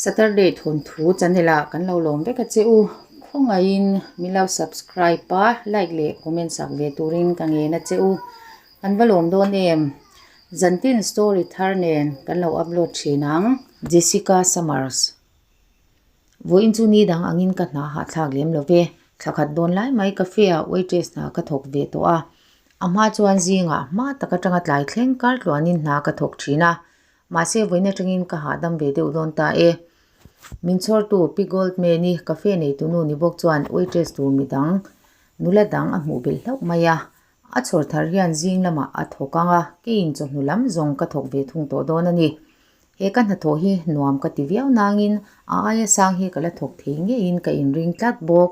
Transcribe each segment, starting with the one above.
Saturday thawnthu channel ah kan lo lawm vek a che u. Khawngaihin min lo subscribe a, like leh comment sak ve turin ka ngen a che u. Kan va lawm dawn em? Zantin story thar nen kan lo upload thin ang. Jessica Summers Vawiin chu ni dang angin ka hna hahthlak lem lo ve. Thla khat dawn lai mai cafe ah waitress hna ka thawk ve tawh a. A hma chuan zingah hma tak atanga tlai thleng kar tluanin hna ka thawk thin a. Mahse vawiin atangin ka hahdam ve deuh dawn ta e. Min chhawrtu Pi Goldman-i cafe neitu nu ni bawk chuan waitress tur midang nula dang a hmuh belh hlauh mai a. A chhawr thar hian zing lamah a thawk ang a, keiin chawhnu lam zawng ka thawk ve thung tawh dawn a ni. He ka hnathawh hi nuam ka ti viau nangin a aia sang hi ka la thawk thei ngeiin ka inring tlat bawk.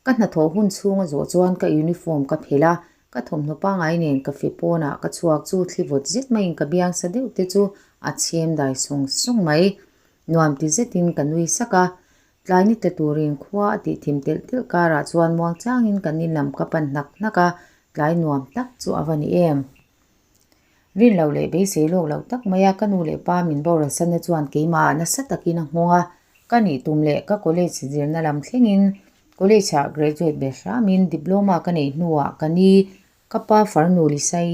Ka hnathawh hun chhunga zawh chuan ka uniform ka phelh a, ka thawmhnaw pangai nen ka fe pawnah ka chhuak chu thli vawt zet maiin ka biang sa deuh te chu a chhem dai sawng sawng mai. Nuam ti zetin ka nui sak a, tlai ni tla turin khua a tih thim telh telh karah chuan muangchangin kan inlam ka pan hnak hnak a, tlai nuam tak chu a va ni em. Rin loh leh beisei lawk loh tak mai a, ka nu leh pa min boral sanna chuan keimah nasa takin a nghawng a, ka nih tum leh ka college zirna lam thlengin college ah graduate ve hramin diploma ka neih hnuah ka ni ka pa farnu Lisai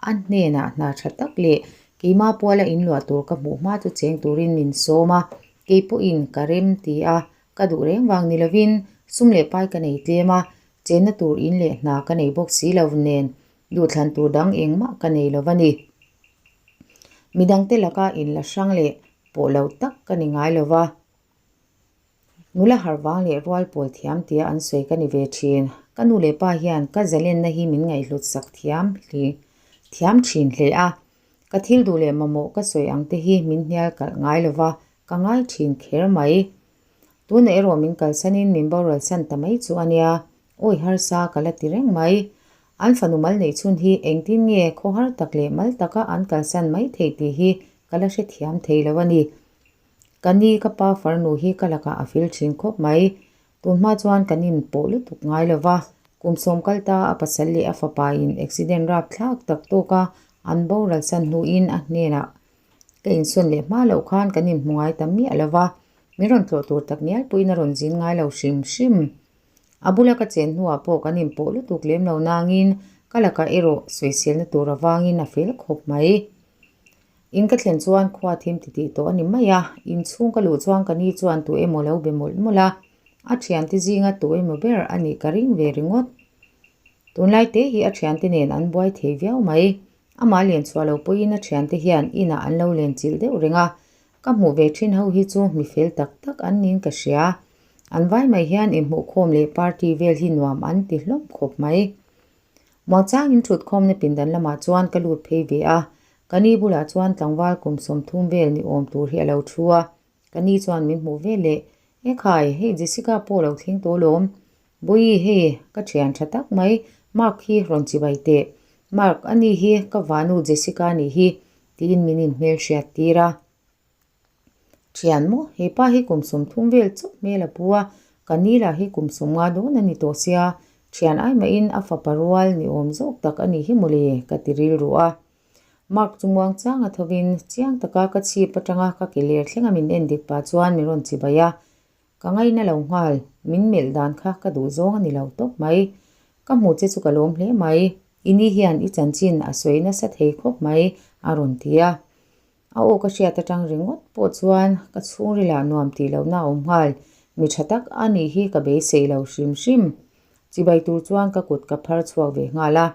a hnenah hna tha tak leh keimah puala inluah tur ka hmuh hma chu cheng turin min sawm a, kei pawhin ka rem ti a, ka duh reng vang ni lovin sum leh pai ka nei tlem a, chenna tur in leh hna ka nei bawk si lo nen Duhthlan tur dang engmah ka nei lo va ni. Midangte laka inla hrang leh pawh lo tak ka ni ngai lo va. Nula harh vang leh rual pawl thiam tia an sawi ka ni ve thin. Ka nu leh pa hian ka zalenna hi min ngaihhlut sak thiam thiam thin hle a. Ka thil duh leh mamawh ka sawi ang te hi min hnial kalh ngai lo va, ka ngai thin kher mai. Tunah erawh min kalsanin min boralsan ta mai chu a nia. Awi harsa ka la ti reng mai. An fanu mal neih chhun hi engtin nge khawhar tak leh mal taka an kalsan mai theih tih hi ka la hrethiam thei lo a ni. Ka ni ka pa farnu hi ka lakah a fil thin khawp mai. Tunhma chuan kan inpawh lutuk ngai lo va, kum sawm kal ta a pasal leh a fapa in accident rapthlak tak tawka an boralsan hnuin a hnenah ka insawn leh hma loh khan kan inhmu ngai ta miah lo va, min rawn tlawh tur tak ngial pawhin a rawn zin ngai lo hrim hrim. A bula ka chen hnuah pawh kan inpawh lutuk lem lo nangin ka lakah erawh sawiselna tur avangin a fel khawp mai. In ka thlen chuan khua thim ti tih tawh a ni mai a, inchhung ka luh chuan ka ni chuan tu emaw lo be mawlh mawlh a, a thiante zinga tu emaw ber a nih ka ring ve ringawt. Tunlai te hi a thiante nen an buai thei viau mai. Amah len chhuah lo pawhin a thiante hian inah an lo len chilh deuh reng a, Ka hmuh ve thin ho hi chu mi fel tak tak an niin ka hria. An vai mai hian inhmuhkhawm leh party vel hi nuam an ti hlawm khawp mai. Muangchangin thutkhawmna pindan lamah chuan ka lut phei ve a, ka ni bulah chuan tlangval kum 30 vel ni awm tur hi a lo thu a, ka ni chuan min hmuh ve leh, Ekhai, hei Jessica pawh lo thleng tawh lawm. Bawihi hei ka thian tha tak mai, Mark hi rawn chibai teh. Mark, ani hi ka vanu Jessica nih hi, tiin min inhmelhriat tir a. Thian maw, he pa hi kum 30 vel chauh hmel a pu a, ka ni lah hi kum 50 dawn a ni tawh sia, thian ai mahin a fapa rual ni awm zawk tak a nih hi mawle, ka ti rilru a. Mark chu muang chang a thovin chiang taka ka chhip atanga ka ke ler thlenga min en dik pah chuan min rawn chibai a. Ka ngaina lo nghal, min melh dan kha ka duh zawng a ni lo tawp mai. Ka hmuh che chu ka lawm hle mai. I ni hian i chanchin a sawi nasa thei khawp mai, a rawn ti a. A aw ka hriat atang ringawt pawh chuan ka chhungrilah nuam tih lohna a awm nghal. Mi tha tak a nih hi ka beisei lo hrim hrim. Chibai tur chuan ka kut ka phar chhuak ve nghal a.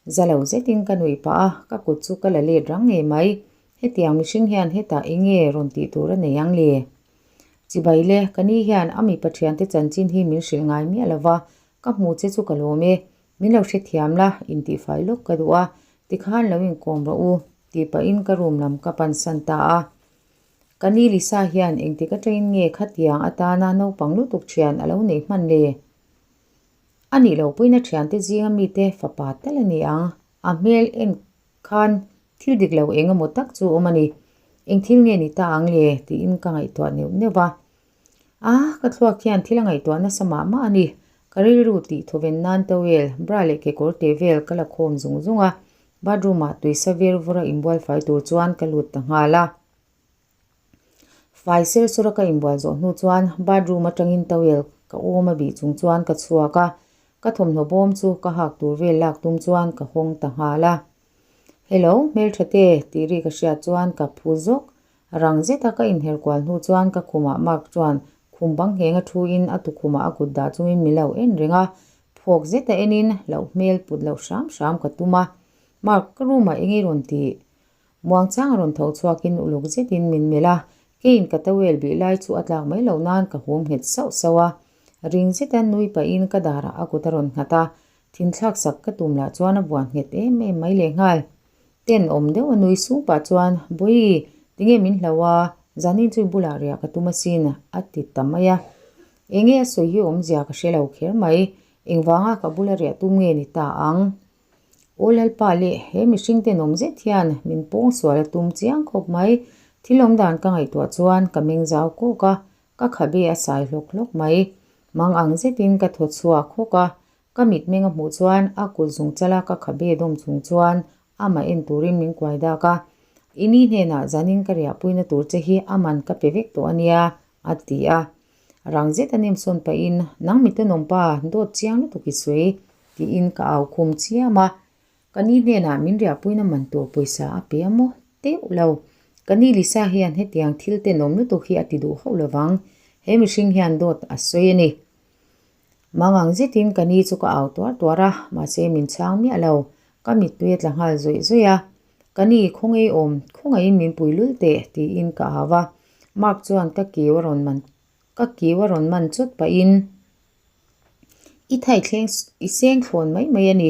Za lo zetin ka nuih pah a, ka kut chu ka la let rang ngei mai. Hetiang mihring hian hetah enge rawn tih tur a nei ang le? Chibai le, ka ni hian a mipa thiante chanchin hi min hrilh ngai miah lo va, ka hmu che chu ka lawm e. Min lo hrethiam la, intihfai lawk ka duh a, tikhan lo inkawm rawh u, tih pahin ka room lam ka pansan ta a. Ka ni Lisa hian engtik atangin nge khatiang atana naupang lutuk thian a lo neih hman le? A nih loh puina thiante zinga mite fapa tal a ni ang, a hmel en Khan thil dik lo eng emaw tak chu awm a ni. Eng thil nge ni ta ang le? tiin ka ngaihtuah neuh neuh va. A, ka thluak hian thil a ngaihtuah nasa mah mah a ni. Ka rilru tih thawven nan towel, bra leh kekawr teh vel ka la khawm zung zung a. Bathroom ah tuisa vir vur a inbual fai tur chuan ka lut ta nghal a. Fai ser sawr a ka inbual zawh hnu chuan bathroom atangin towel ka awm a bih chung chuan ka chhuak a, ka thawmhnaw bawm chu ka hak tur vel lak tum chuan ka hawng ta nghal a. Hello, hmeltha te tih ri ka hriat chuan ka phu zawk. Rang zeta ka inher kual hnu chuan ka khumah Mark chuan khum bang ngheng a thu in a tukhumah a kut dah chungin min lo en reng a, phawk zeta enin loh hmel put loh hram hram ka tum a. Mark, ka room ah eng i rawn tih? Muangchang a rawn tho chhuakin uluk zetin min melh a, keiin ka towel bih lai chu a tlak mai loh nan ka hum nghet sauh sauh a. Ring zeta nui pahin ka darah a kut a rawn nghat a, thinthlak sak ka tum lah chuan a buan nghet em em mai lehnghal. Ten awm deuh a nui sung pah chuan, Bawi, tinge min hlau a, zanin chu i bulah riah ka tum asin, a ti ta mai a. Enge a sawi hi awmzia ka hre lo kher mai, engvanga ka bula riah tum nge ni ta ang? Aw Lalpa leh he mihring tenawm zet hian min pawng sual a tum chiang khawp mai. Thil awm dan ka ngaihtuah chuan ka meng zau kawk a, ka khabe a sai hlawk hlawk mai. Mang ang zetin ka thaw chhuak hawk a, ka mitmeng a hmuh chuan a kut zung chala ka khabe dawm chung chuan amah en turin min kuai dak a. I ni hnenah zanin ka riahpuina tur che hi a man ka pe vek tawh a nia, a ti a. Rang zet a nem sawn pahin, Nang mi tenawm pa, dawt chiang lutuk i sawi, tiin ka au khum chiam a. Ka ni hnenah min riahpuina man tur pawisa a pe a maw? Teuh lo. Ka ni Lisa hian hetiang thil tenawm lutuk hi a ti duh hauh lovang. He mihring hian dawt a sawi a ni. Mangang zetin ka ni chu ka au tuar tuar a, mahse min chhang miah lo. Ka mittui a tla nghal zawih zawih a. Ka ni, khawngei awm, khawngaihin min pui lul teh, tiin ka au a. Mark chuan ka kiu a rawn man ka kiu a rawn man chawt pahin i thai thleng i seng thlawn mai mai a ni.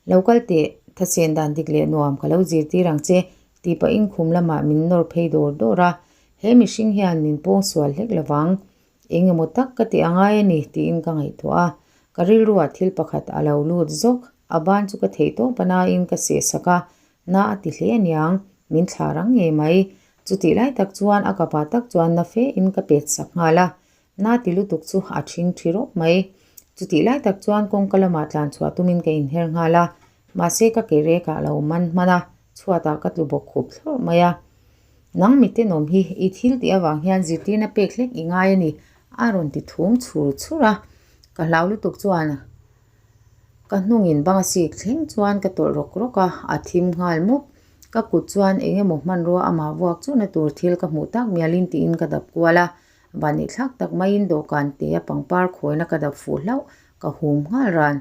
Lo kal teh, thasen dan dik leh nuam ka lo zirtir ang che, tih pahin khum lamah min nawr phei dawr dawr a. He mihring hian min pawng sual hlek lovang. Eng emaw tak ka tih a ngai a ni tiin ka ngaihtuah a. Ka rilruah thil pakhat a lo lut zawk. A ban chu ka theih tawp a nain ka seh sak a, na a ti hle aniang, min thla rang ngei mai. Chutih lai tak chuan a kapa tak chuan na fe in ka pet sak nghal a, na ti lutuk chu a thing thi rawp mai. Chutih lai tak chuan kawngka lamah tlan chhuah tumin ka inher nghal a, mahse ka ke rekah lo man hman a, chhuatah ka tlu bawk khup thlawrh mai a. Nang mi tenawm hi i thil tih avang hian zirtirna pek hlek i ngai a ni, a rawn ti thum chhur chhur a. Ka hlau lutuk chuan Ka hnungin bang a sik thleng chuan ka tawlh rawk rawk a, a thim nghal mup. Ka kut chuan eng emaw hmanrua amah vuak chuna tur thil ka hmuh tak mialin tiin ka dap kual a. Vanneihthlak tak maiin dawhkan te a pangpar khawina ka dap fuh hlauh, ka hum nghal ran.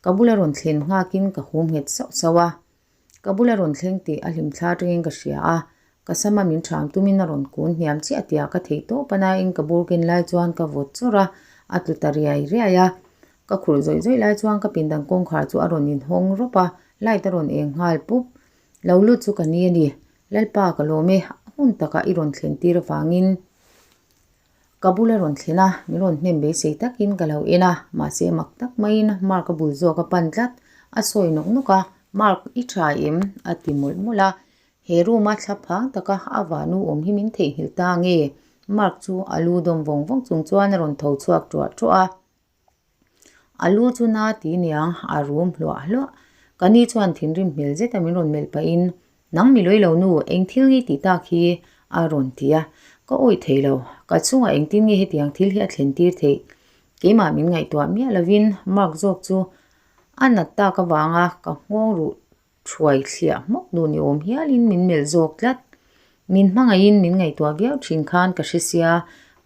Ka bula rawn thlen nghakin ka hum nghet sauh sauh a. Ka bula rawn thleng tih a hlim thla atangin ka hria a, ka sama min ṭham tumin a rawn kun hniam chiah tihah ka theih tawp a nain ka bur ken lai chuan ka vawt chawrh a, a tlu ta riai riai a. Ka khurh zawih zawih lai chuan ka pindan kawngkhar chu a rawn inhawng rawp a, light a rawn eng nghal pup. Lo lut chu ka ni a ni, Lalpa ka lawm e, a hun takah i rawn thlen tir avangin. Ka bul a rawn thlen a, min rawn hnem beisei takin ka lo en a, mahse mak tak maiin Mark a bul zawk a pan tlat, a sawi nawk nawk a, Mark, i tha em? a ti mawlh mawlh a, he room a thla phang taka a vanu awm hi min theihnghilh ta nge? Mark chu a lu dawm vawng vawng chung chuan a rawn tho chhuak ṭuah ṭuah a. A lu chu na ti niang a rum hluah hluah. Ka ni chuan thinrim hmel zeta min rawn melh pahin, Nang mi lawilo nu, eng thil nge tih tak hi? a rawn ti a. Ka awih thei lo. Ka chungah engtin nge hetiang thil hi a thlen tir theih? Keimah min ngaihtuah miah lovin Mark zawk chu a nat tak avanga ka nghawng ruh Thuai thliah hmawk duh ni awm hialin min melh zawk tlat. Min hmangaihin min ngaihtuah viau thin khan ka hre sia,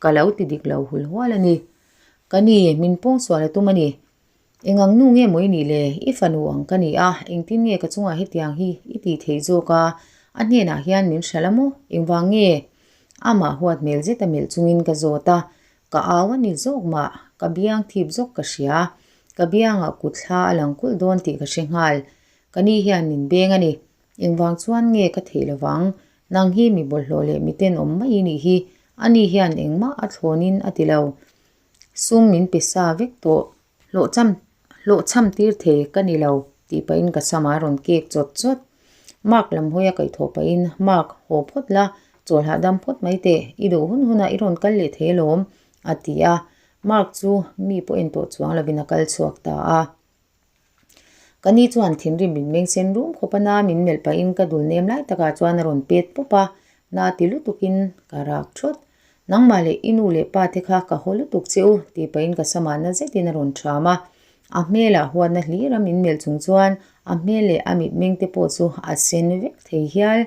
ka lo ti dik lo hul hual a ni. Ka ni, min pawngsual a tum a ni. Eng ang nu nge maw i nih le? I fanu ang ka ni a, engtin nge ka chungah hetiang hi i tih theih zawk a? A hnenah hian min hralh a maw? Engvang nge? Amah huat hmel zet a melh chungin ka zawt a, ka au a ni zawk mah, ka biang thip zawk ka hria. Ka biangah kut thla a lang kulh dawn tih ka hre nghal. Ka ni hian min beng a ni. Engvang chuan nge ka theih lovang? Nang hi mi bawlhhlawh leh mi tenawm mai i nih hi. Ani hian engmah a thlawnin a ti lo. Sum min pe sa vek tawh. Hlawhcham hlawhchham tir thei ka ni lo tih pahin ka sam a rawn kek chawt chawt. Mark lam hawi a kaihthawh pahin, Mark, haw phawt la, chawl hahdam phawt mai teh, i duh hun hunah i rawn kal leh thei alawm, a ti a. Mark chu mi pawh en tawh chuang lovin a kal chhuak ta a. Ka ni chuan thinrim min meng sen rum khawp a na min melh pahin ka dul nem lai takah chuan a rawn pet pawp a, na ti lutukin ka rak thawt. Nangmah leh i nu leh pa te kha ka haw lutuk che u, tih pahin ka samah na zetin a rawn ṭham a. A hmelah huatna hlir a min melh chung chuan a hmel leh a mitmeng te pawh chu a sen vek thei hial.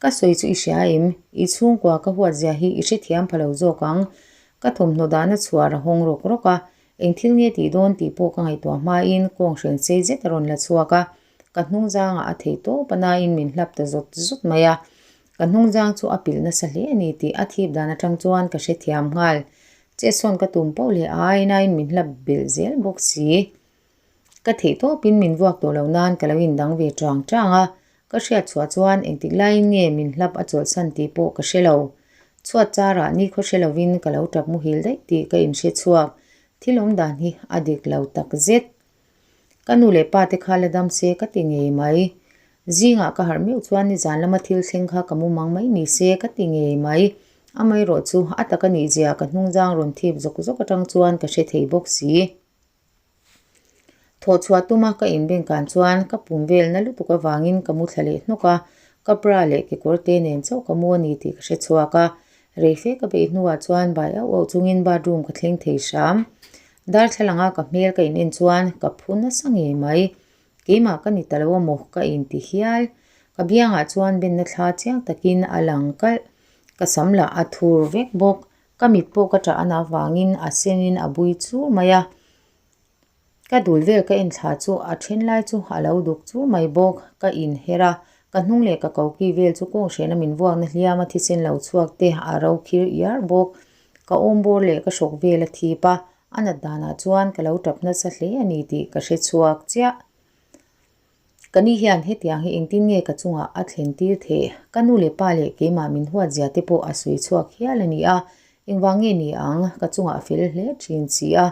Ka sawi chu i hria em? I chhungkua ka huat zia hi i hrethiam pha lo zawk ang. Ka thawmhnaw dahna chhuar a hawng rawk rawk a, eng thil nge tih dawn tih pawh ka ngaihtuah hmain kawng hren sei zet a rawn la chhuak a, ka hnungzangah a thei tawp a nain min hlap ta zawt zawt mai a. Ka hnungzang chu a pilh nasa hle a ni tih a thip dan atang chuan ka hrethiam nghal. Chetsawn ka tum poh leh a ainain min hlap belh zel bawk si. Ka theih tawpin min vuak tawh lo nan ka lo indang ve tang tang a, ka hriat chhuah chuan engtik laiin nge min hlap a chawlhsan tih pawh ka hre lo. Chhuat charah nikhaw hre lovin ka lo tap muhil daih tih ka inhre chhuak. Thil awm dan hi a dik lo tak zet. Ka nu leh pa te kha la dam se ka ti ngei mai. Zingah ka harh meuh chuan nizan lama thil thleng kha ka mumang mai ni se ka ti ngei mai. Amaherawhchu a tak a nih zia ka hnungzang rawn thip zawk zawk atang chuan ka hre thei bawk si. Thawh chhuah tuma ka inbengkan chuan ka pum vel na lutuk avangin ka mu thla leh hnawk a, ka bra leh kekawr te nen chauh ka mu a ni tih ka hre chhuak a. Reife ka beih hnuah chuan bai auh auh chungin bathroom ka thleng thei hram. Darthlalanga ka hmel ka in en chuan ka phu nasa ngei mai. Keimah ka ni ta lo amaw ka inti hial. Ka biangah chuan benna thla chiang takin a lang kalh. Ka sam lah a thur vek bawk. Ka mit pawh ka ṭah ana avangin a senin a bui chur mai a. Ka dul vel ka en thla chu a then lai chu a lo duk chur mai bawk. Ka inher a, ka hnung leh ka koki vel chu kawng hrehna min vuakna hliam a thisen lo chhuak te a ro khir iar bawk. Ka awm bawr leh ka hrawk vel a thip a, a nat danah chuan ka lo tap nasa hle a ni tih ka hre chhuak chiah. Ka ni hian hetiang hi engtin nge ka chungah a thlen tir theih? Ka nu leh pa leh keimah min huat zia te pawh a sawi chhuak hial a ni a, engvang nge ni ang? Ka chungah a fel hle thin si a,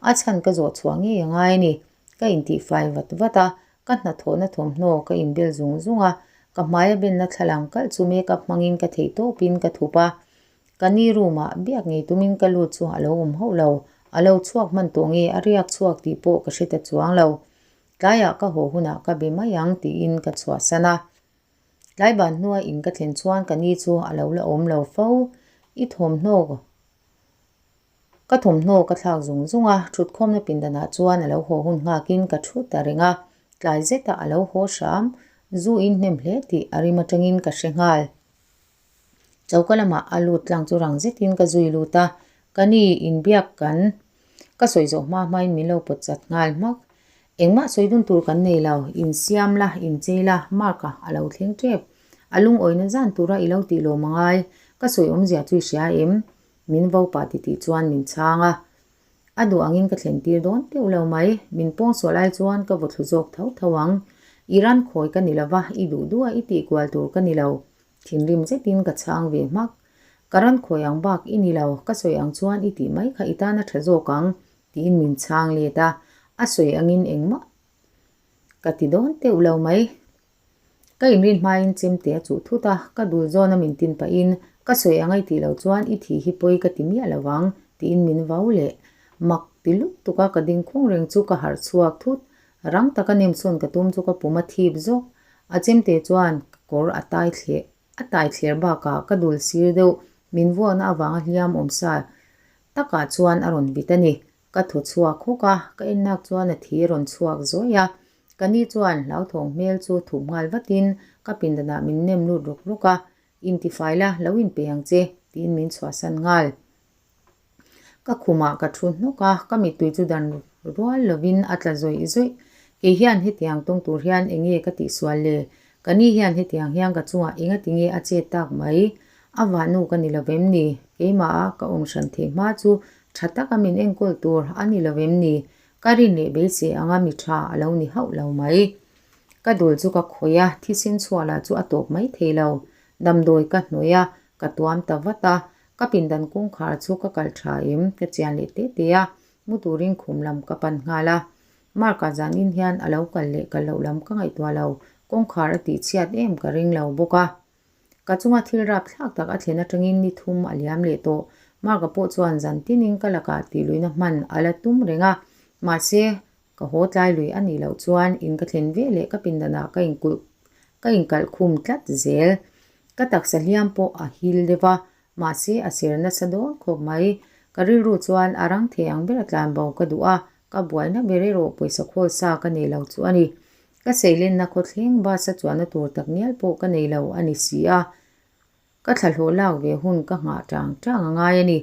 a chhan ka zawh chhuah ngei a ngai a ni. Ka intihfai vat vat a, ka hnathawhna thawmhnaw ka inbel zung zung a, ka hmaia benna thlalang kalh chu makeup hmangin ka theih tawpin ka thup a. Ka ni room ah biak ngei tumin ka lut chu a lo awm hauh lo, a lo chhuak hman tawh nge a riak chhuak tih pawh ka hre ta chuang lo. Tlaiah ka haw hunah ka be mai ang tiin ka chhuahsan a. Tlai ban hnua in ka thlen chuan ka ni chu a lo la awm lo fo. I thawmhnaw ka thawmhnaw ka thlak zung zung a, thutkhawmna pindanah chuan a lo haw hun nghakin ka thu ta reng a. Tlai zetah a lo haw hram, zu in hnem hle tih a rim atangin ka hre nghal. Choka lamah a lut tlang chu rang zetin ka zui lut a, ka ni inbiak kan ka sawi zawh hma hmain min lo pawt chat nghal hmak. Engmah sawi dun tur kan nei lo, insiam la, inchei la, Mark-a a lo thleng tep. A lungawina zan tura i lo tih lawm a ngai, ka sawi awmzia chu i hria em? Min vo pah titih chuan min chhang a. A duh angin ka thlen tir dawn teuh lo mai, min pawngsual lai chuan ka vaw thlu zawk tho tho ang. I ran khawi ka ni lova, i duh duh a i tih kual tur ka ni lo. Thinrim zetin ka chhang ve hmak. Ka ran khawi ang bak i ni lo, ka sawi ang chuan i tih mai kha i tan a tha zawk ang, tiin min chhang let a, a sawi angin engmah ka ti dawn teuh lo mai. Ka inrin hmain chemte a chuh thut a, ka dul zawn a min tin pahin, Ka sawi ang a i tih loh chuan i thih hi pawi ka ti miah lo ang, tiin min vau leh. Mak ti lutuk a ka ding khung reng chu ka harh chhuak thut. Rang taka nemsawn ka tum chu ka pum a thip zawk. A chemte chuan ka kawr a tai thleh a tai thler bakah ka dul sir deuh min vuakna avanga hliam awm sa takah chuan a rawn vit a ni. Ka thaw chhuak hawk a, ka ennak chuan a thi rawn chhuak zawi a. Ka ni chuan hlauthawng hmel chu thup nghal vatin ka pindanah min nem lut rawk rawk a, Intifai la, lo inpe ang che, tiin min chhuahsan nghal. Ka khumah ka thu hnawk a, ka mittui chu dan rual lovin a tla zawih zawih. Kei hian hetiang tawng tur hian eng nge ka tihsual le? Ka ni hian hetiang hian ka chungah enga ti nge a chet tak mai? A vahnu ka ni lo vem ni? Keimaha ka awm hran theih hma chu tha taka min enkawl tur a ni lo vem ni? Ka rin leh beisei anga mi tha a lo ni hauh lo mai. Ka dul chu ka khawih a, thisen chhuah lah chu a tawp mai thei lo. Damdawi ka hnawih a, ka tuam ta vat a. Ka pindan kawngkhar chu ka kalh tha em? Ka chian leh teh teh a, mu turin khum lam ka pan nghal a. Mark-a zanin hian a lo kal leh kal loh lam ka ngaihtuah lo, kawngkhar a tihchhiat em ka ring lo bawk a. Ka chunga thil rapthlak tak a thlen atangin ni thum a liam leh tawh. Mark-a pawh chuan zan tinin ka lakah tihluihna hman a la tum reng a, mahse, ka haw tlai lui a nih loh chuan in ka thlen ve leh ka pindanah ka inkulh ka inkalh khum tlat zel. Ka taksa hliam pawh a hil deuh a. Mahse, a ser nasa dawn khawp mai. Ka rilru chuan a rang thei ang ber a tlan bo ka duh a, ka buaina ber erawh pawisa khawl sa ka nei lo chu a ni. Ka seilenna khawthleng bus a chuanna tur tak ngial pawh ka nei lo a ni si a. Ka thla hlawh lak ve hun ka nghah tang tang a ngai a ni.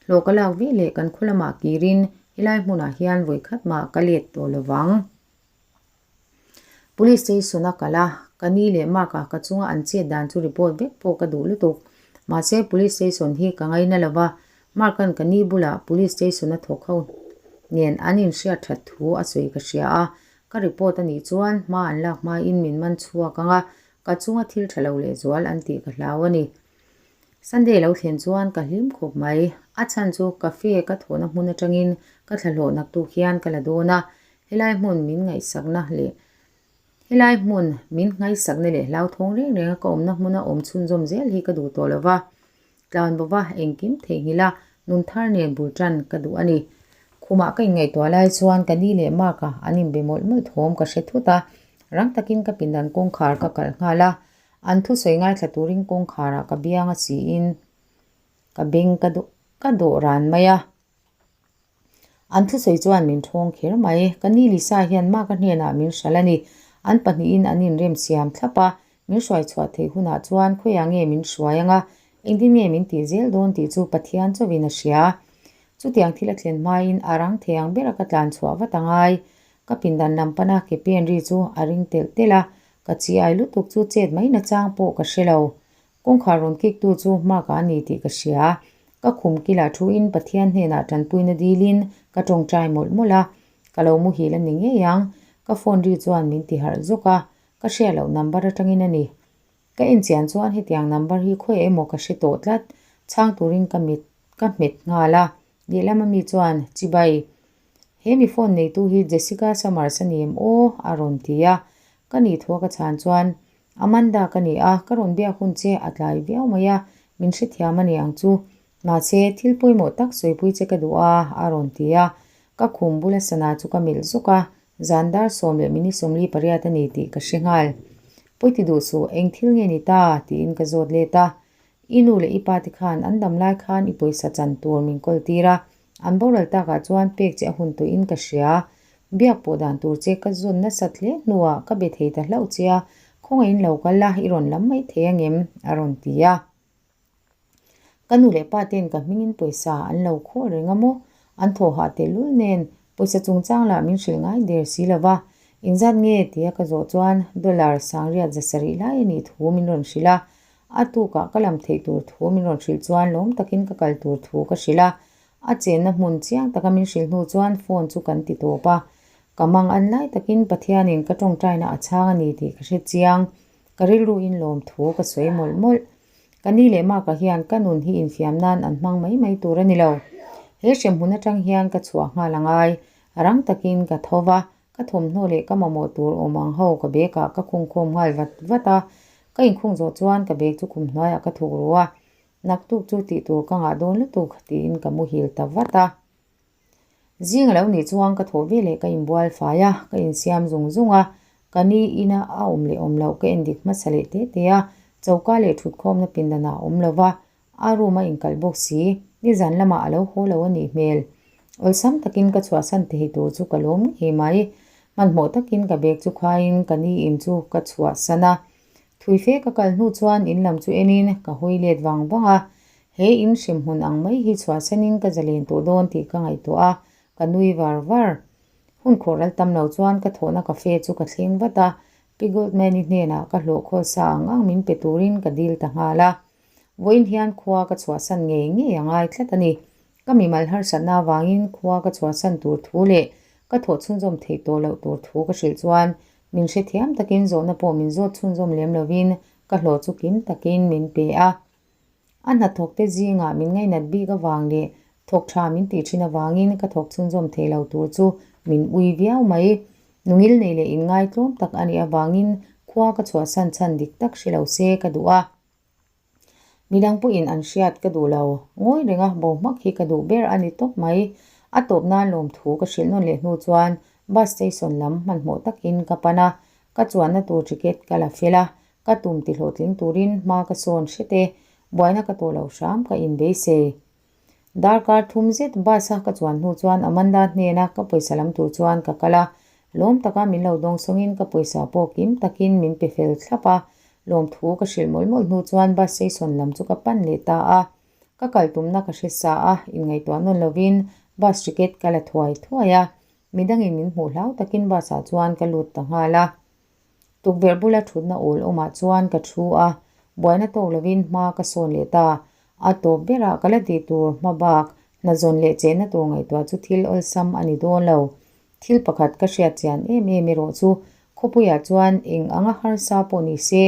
Hlawh ka lak ve leh kan khaw lamah kirin helai hmunah hian vawikhat mah ka let tawh lo vang. Police station a kal a, ka ni leh Mark a ka chunga an chet dan chu report vek pawh ka duh lutuk. Mahse police station hi ka ngaina lo va, Mark an ka ni bulah police station a thawk ho nen an inhriat that thu a sawi ka hria a, ka report a nih chuan hma an lak hmain min man chhuak ang a, ka chunga thil tha lo lehzual an tih ka hlau a ni. Sunday lo thlen chuan ka hlim khawp mai. A chhan chu cafe ka thawhna hmun atangin ka thlahlawh naktuk hian ka la dawn a, Helai hmun min ngaihsakna leh Helai hmun min ngaihsakna leh hlauthawng reng renga ka awmna hmuna awm chhunzawm zel hi ka duh tawh lo va, tlan bova engkim theihnghilh a, nun thar nen bul tan ka duh a ni. Khumah ka inngaihtuah lai chuan ka ni leh Mark-a an inbe mawlh mawlh thawm ka hre thut a, rang takin ka pindan kawngkhar ka kalh nghal a, an thusawi ngaithla turin kawngkharah ka biang a siin ka beng ka ka dawh ran mai a. An thusawi chuan min thawng kher mai. Ka ni Lisa hian Mark-a hnenah min hralh a ni. An pahnihin an inrem siam thlap a, min hruai chhuah theih hunah chuan khawiah nge min hruai anga, engtin nge min tih zel dawn tih chu Pathian chauhin a hria. Chutiang thil a thlen hmain a rang thei ang bera ka tlan chhuah vat a ngai. Ka pindan lam pana ke pen ri chu a ring telh telh a, ka chi ai lutuk chu chet mai nachang pawh ka hre lo. Kawngkhar rawn kiktu chu hmaka a ni tih ka hria. Ka khum kilah thuin Pathian hnenah tanpuina dilin ka tawngtai mawlh mawlh a, ka lo muhil a ni ngei ang. Ka phone ri chuan min ti harh zawk a, ka hriat loh number atangin a ni. Ka enchian chuan hetiang number hi khawiah emaw ka hre tawh tlat, chhang turin ka mit ka hmet nghal a. Lehlam ami chuan, Chibai, he mi phone neitu hi Jessica Summers a ni em aw? a rawn ti a. Ka nih thu a ka chhan chuan, Amanda ka ni a, ka rawn biak hun che a tlai viau mai a, min hrethiam a ni ang chu. Mahse, thil pawimawh tak sawipui che ka duh a, a rawn ti a. Ka khum bula sana chu ka milh zuk a, zan dar sawm leh minute 48 a ni tih ka hre nghal. Pawi ti duh suh, eng thil nge ni ta? tiin ka zawt let a. I nu leh i pa te khan an dam lai khan i pawisa chan tur min kawl tir a, An boral takah chuan pek che a hun tawhin ka hria. Biak pawh dan tur che ka zawn nasat hle hnuah ka be thei ta hlauh che a, khawngaihin lo kal a, i rawn lam mai thei angem? a rawn ti a. Ka nu leh pa ten ka hmingin pawisa an lo khawl reng a maw? An thaw hah tehlul nen pawisa chungchang lah min hrilh ngai der si lo va. Engzat nge tia ka zawh chuan dollar sangriat za sarih lai a nih thu min rawn hrilh a. A tukah ka lam theih tur thu min rawn hrilh chuan lawm takin ka kal tur thu ka hrilh a. A chenna hmun chiang taka min hrilh hnu chuan phone chu kan ti tawp a. Ka mang an lai takin Pathianin ka tawngtaina a chhang a ni tih ka hre chiang. Ka rilruin lawm thu ka sawi mawlh mawlh. Ka ni leh Mark-a hian ka nun hi infiam nan an hmang mai mai tur a ni lo. He hremhmun atang hian ka chhuah nghal a ngai. Rang takin ka tho va, Ka thawmhnaw leh ka mamawh tur awm ang ho ka bag ah ka khungkhawm nghal vat vat a, ka inkhung zawh chuan ka bag chu khum hnuaiah ka thuk ru a, naktuk chu tih tur ka ngah dawn lutuk tiin ka muhil ta vat a. Zing a lo nih chuan ka thawh veleh ka inbual fai a, ka insiam zung zung a, ka ni ina a awm leh awm loh ka endik hmasa leh te te a, choka leh thutkhawmna pindanah a awm lo va, A room a inkalh bawk si, nizan lamah a lo haw lo a nih hmel. Awlsam takin ka chhuahsan thei tur chu ka lawm ngei mai. Hmanhmawh takin ka bag chu khaiin ka ni in chu ka chhuahsan a. Thui fe ka kal hnu chuan in lam chu enin ka hawi let vang vang a. He in hremhmun ang mai hi chhuahsanin ka zalen tawh dawn tih ka ngaihtuah a, ka nui var var. Hun khawh ral tam lo chuan ka thawhna cafe chu ka thleng vat a, Pi Goldman-i hnenah ka hlawh khawl sa ang ang min pe turin ka dil ta nghal a. Vawiin hian khua ka chhuahsan ngei ngei a ngai tlat a ni. Ka mimal harsatna avangin khua ka chhuahsan tur thu leh ka thawh chhunzawm theih tawh loh tur thu ka hrilh chuan min hrethiam takin zawhna pawh min zawt chhunzawm lem lovin ka hlawh chu kim takin min pe a. A hnathawkte zingah min ngainat bik avang leh thawk tha min tih thin avangin ka thawk chhunzawm thei lo tur chu min ui viau mai. Nungil nei leh inngaitlawm tak a nih avangin khua ka chhuahsan chhan dik tak hre lo se ka duh a. Midang pawhin an hriat ka duh lo. Ngawi renga bo hmak hi ka duh ber a ni tawp mai. A tawp nan lawmthu ka hrilh nawn leh hnu chuan bus station lam hmanhmawh takin ka pan a, ka chuanna tur ticket ka la fel a, ka tum ti hlawhtling turin hma ka sawn hret e. Buaina ka tawh loh hram ka inbeisei. Darkar thum zet bus a ka chuan hnu chuan Amanda hnena ka pawisa lam tur chuan ka kal a, lawm taka min lo dawng sawngin ka pawisa pawh kim takin min pe fel thlap a, lawmthu ka hrilh mawlh mawlh hnu chuan bus station lam chu ka pan leh ta a. Ka kal tumna ka hre sa a, inngaihtuah nawn lovin bus ticket ka la thuai thuai a, midangin min hmuh hlau takin bus ah chuan ka lut ta nghal a. Tukverh bula thutna awl awmah chuan ka thu a, buaina tawk lovin hma ka sawn leh ta. A tawp berah ka la tih tur hma bak hna zawn leh chehna tur ngaihtuah chu thil awlsam a ni dawn lo. Thil pakhat ka hriat chian em em erawh chu khawpuiah chuan eng anga harsa pawh ni se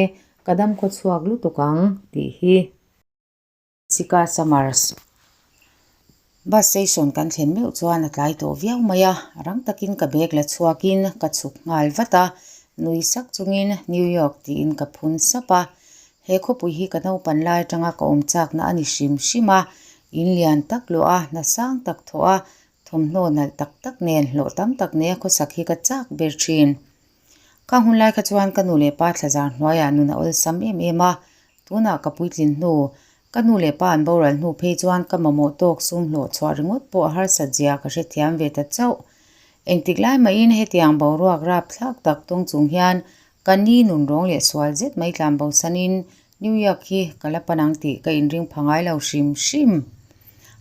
ka dam khawchhuak lutuk ang tih hi. Jessica Summers. Bus station kan thlen meuh chuan a tlai tawh viau mai a, rang takin ka bag la chhuakin ka chhuk nghal vat a, nui sak chungin New York tiin ka phun sap a. He khawpui hi ka naupan lai atanga ka awm chakna a ni hrim hrim a, in lian tak luah a, hna sang tak thawh a, thawmhnaw nalh tak tak nen hlawh tam tak neia khawsak hi ka chak ber thin. Ka hun lai kha chuan ka nu leh pa thlazar hnuaiah nun a awlsam em em a, tunah ka puitlin hnu, ka nu leh pa an boral hnu phei chuan ka mamawh tawk sum hlawh chhuah ringawt pawh a harsat zia ka hrethiam ve ta chauh. Engtik lai mahin hetiang boruak rapthlak tak tawng chung hian ka ni nun rawng leh sual zet mai tlan bosanin New York hi ka la pan ang tih ka inring pha ngai lo hrim hrim.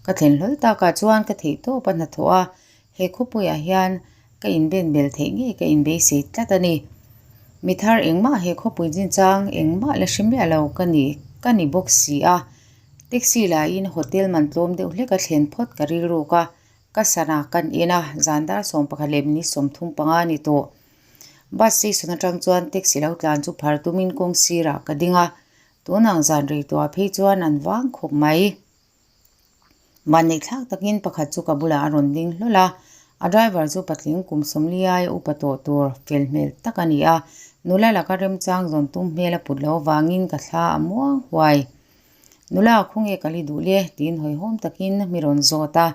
Ka thlen hlawl takah chuan ka theihtawp a hnathawh a, He khawpuiah hian ka inben bel theih ngei ka inbeisei tlat a ni. Mi thar engmah he khawpui chinchang engmah la hre miah lo ka ni ka ni bawk si a. Taxi lahin hotel man tlawm deuh hlek a thlen phawt ka rilruk a, ka sana kan en a, zan dar 11 leh minute 35 a ni tawh. Bus station atang chuan taxi lo tlan chu phar tumin kawng sirah ka ding a, tunang zan rei tawhah phei chuan an vang khawp mai. Vanneihthlak takin pakhat chu ka bulah a rawn ding hlawl a, a driver chu patling kum sawmli aia upa tawh tur fel hmel tak a ni a, nula laka remchang zawn tum hmel a put loh avangin ka thla a muang huai. Nula khawnge ka li duh le? tiin hawihhawm takin mi rawn zawt a.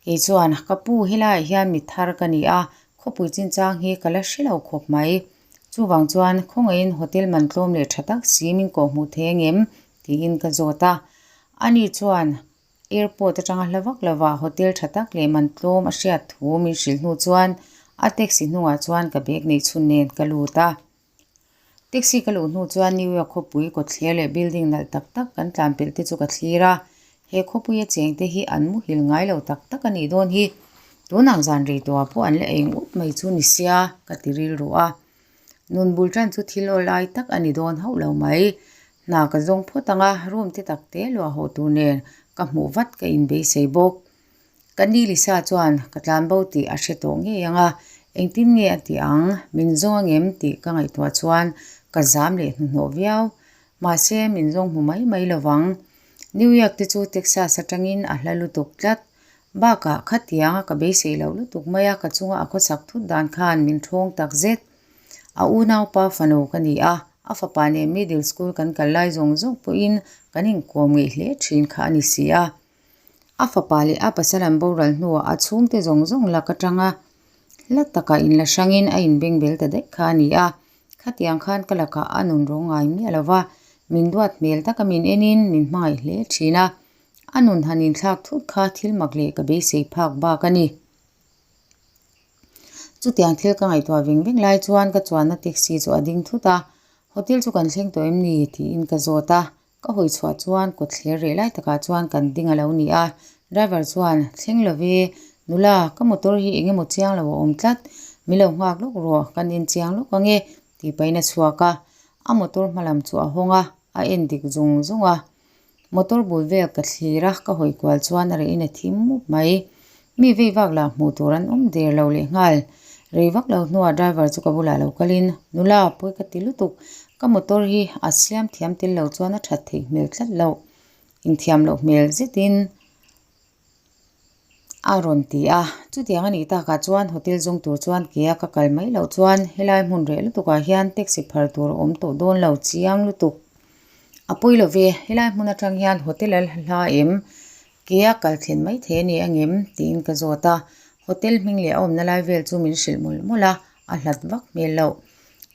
Kei chuan, Ka pu, helaiah hian mi thar ka ni a, khawpui chinchang hi ka la hre lo khawp mai. Chuvang chuan, khawngaihin hotel man tlawm leh tha tak si min kawh hmuh thei angem? tiin ka zawt a. Ani chuan, Airport atanga hla vak lovah hotel tha tak leh man tlawm a hriat thu min hrilh hnu chuan a taxi hnungah chuan ka bag neih chhun nen ka lut a. Taxi ka luh hnu chuan New York khawpui kawtthler leh building nalh tak tak kan tlan pelh te chu ka thlir a, he khawpuia cheng te hi an muhil ngai lo tak tak a nih dawn hi. Tunang zan rei tawhah pawh an la eng ut mai chu ni sia ka ti rilru a. Nun bul tan chu thil awl lai tak a ni dawn hauh lo mai. Hna ka zawng phawt ang a, room te tak te luah hawh tur nen ka hmuh vat ka inbeisei bawk. Ka ni Lisa chuan ka tlan bo tih a hre tawh ngei ang a, engtin nge a tih ang, min zawng angem tih ka ngaihtuah chuan ka zam leh hnuhnawh viau. Mahse, min zawng hmu mai mai lo vang. New York te chu Texas atangin a hla lutuk tlat. Bakah, khatianga ka beisei loh lutuk mai a, ka chunga a khawsak thut dan khan min thawng tak zet. A unaupa fanu ka ni a, a fapa nen middle school kan kal lai zawng zawng pawhin kan inkawm ngeih hle thin kha a ni si a. A fapa leh a pasal an boral hnuah a chhungte zawng zawng lak atanga hla takah inla hrangin a inbengbel ta daih kha a ni a. Khatiang khan ka lakah a nun rawng ngai miah lo va, min duat hmel taka min enin min hmangaih hle thin a. A nun han inthlak thut kha thil mak leh ka beisei phak bak a ni. Chutiang thil ka ngaihtuah veng veng lai chuan ka chuanna taxi chu a ding thut a, Hotel chu kan thleng tawh em ni? tiin ka zawt a. Ka hawi chhuah chuan kawtthler reh lai takah chuan kan ding a lo ni a, driver chuan, Thleng lo ve, nula, ka motor hi eng emaw chiang lo a awm tlat, min lo nghak lawk rawh, kan en chiang lawk ang e, tih pahin a chhuak a. A motor hma lam chu a hawng a, a en dik zung zung a. Motor bul vel ka thlir a, ka hawi kual chuan a rehin a thim mup mai. Mi vei vak lah hmuh tur an awm der lo leh nghal. Rei vak lo hnuah driver chu ka bulah lo kalin, Nula, pawi ka ti lutuk. Ka motor hi a siam thiam tel lo chuan a that theih hmel tlat loh. Inthiam loh hmel zetin a rawn ti a. Chutiang a nih takah chuan hotel zawng tur chuan ke a ka kal mai loh chuan helai hmun reh lutukah hian taxi phar tur a awm tawh dawn lo chiang lutuk. A pawi lo ve, helai hmun atang hian hotel a hla em? Ke a kal thlen mai thei a ni angem? tiin ka zawt a, hotel hming leh a awmna lai vel chu min hrilh mawlh mawlh a, a hlat vak hmel loh.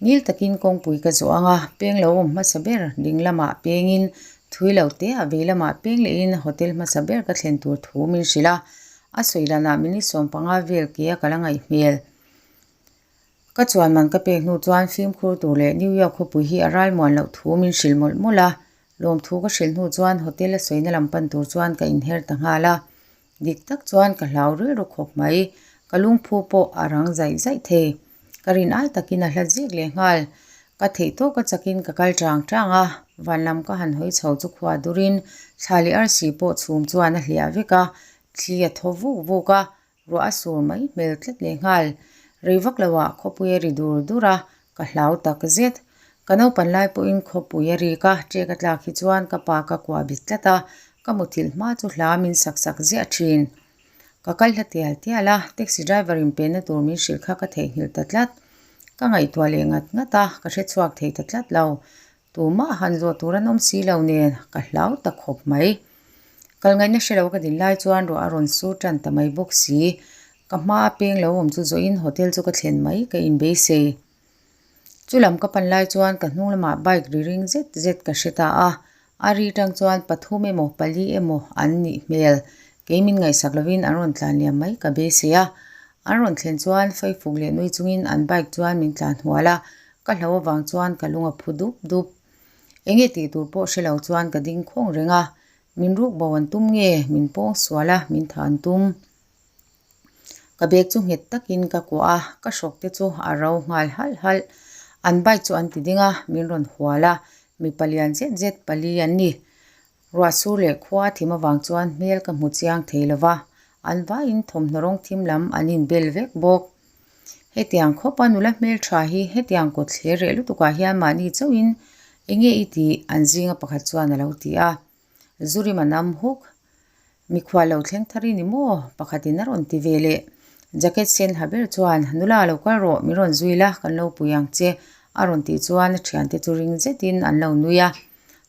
Ngil takin kawngpui ka zawh ang a, peng lo awm hmasa ber ding lamah pengin Thui lo te a vei lamah peng lehin hotel hmasa ber ka thlen tur thu min hrilh a, a sawi lanah minute 15 vel ke a ka la ngaih hmel. Ka chuan man ka pek hnu chuan fimkhur tur leh New York khawpui hi a ral muan loh thu min hrilh mawlh mawlh a, lawmthu ka hrilh hnu chuan hotel a sawina lam pan tur chuan ka inher ta nghal a. Dik tak chuan ka hlau rilru khawp mai, ka lungphu pawh a rang zaih zaih thei. Ka rin ai takin a hla zik leh nghal. Ka theih tawk a chakin ka kal tang tang a, van lam ka han hawi chho chu khua durin thla leh arsi pawh chhum chuan a hliah vek a, thli a thaw vuk vuk a, Ruah a sur mai hmel tlat leh nghal. Rei vak lo ah khawpui a ri dur dur a, ka hlau tak zet. Ka naupan lai pawhin khawpui a rik a, ṭek a tlak hi chuan ka pa ka kuah bit tlat a, ka muthilh hma chu hla min sak sak ziah ṭhin. Ka kal hla tial tial a, taxi driver in penna tur min hrilh kha ka theihnghilh ta tlat. Ka ngaihtuah leh ngat ngat a, ka hrechhuak thei ta tlat lo. Tumah han zawh tur an awm si lo nen ka hlau ta khawp mai. Kal ngaihna hre lo ka din lai chuan ruah a rawn sur tan ta mai bawk si. Ka hma a peng lo awm chu zawhin hotel chu ka thlen mai ka inbeisei. Chu lam ka pan lai chuan ka hnung lamah bike ri ring zet zet ka hre ta a. A ri tang chuan pathum emaw pali emaw an nih hmel. Kei min ngaihsak lovin an rawn tlan liam mai ka beisei a. An rawn thlen chuan faifuk leh nui chungin an bike chuan min tlan hual a. Ka hlo avang chuan ka lung a phu dup dup. Enge tih tur pawh hre lo chuan ka ding khawng reng a, min ruk bo an tum nge, min pawng sual a, min thah an tum. Ka bag chu nghet takin ka kuah a, ka hrawk te chu a ro nghal halh halh. An bike chu an ti ding a, min rawn hual a, mipa lian zet zet pali an ni. Ruah sur leh khua thim avang chuan hmel ka hmu chiang thei lo va, an vaiin thawmhnaw rawng thim lam an inbel vek bawk. Hetiang khawpa nula hmeltha hi hetiang kawt thler reh lutukah hian mahni chauhin enge i tih an zinga pakhat chuan a lo ti a. Zurim a nam huk. Mikhual lo thleng thar i ni maw? Pakhatin a rawn ti ve leh. Jacket sen ha ber chuan, Nula lo kal rawh, min rawn zui la, kan lo pui ang che, a rawn tih chuan a thiante chu ring zetin an lo nui a.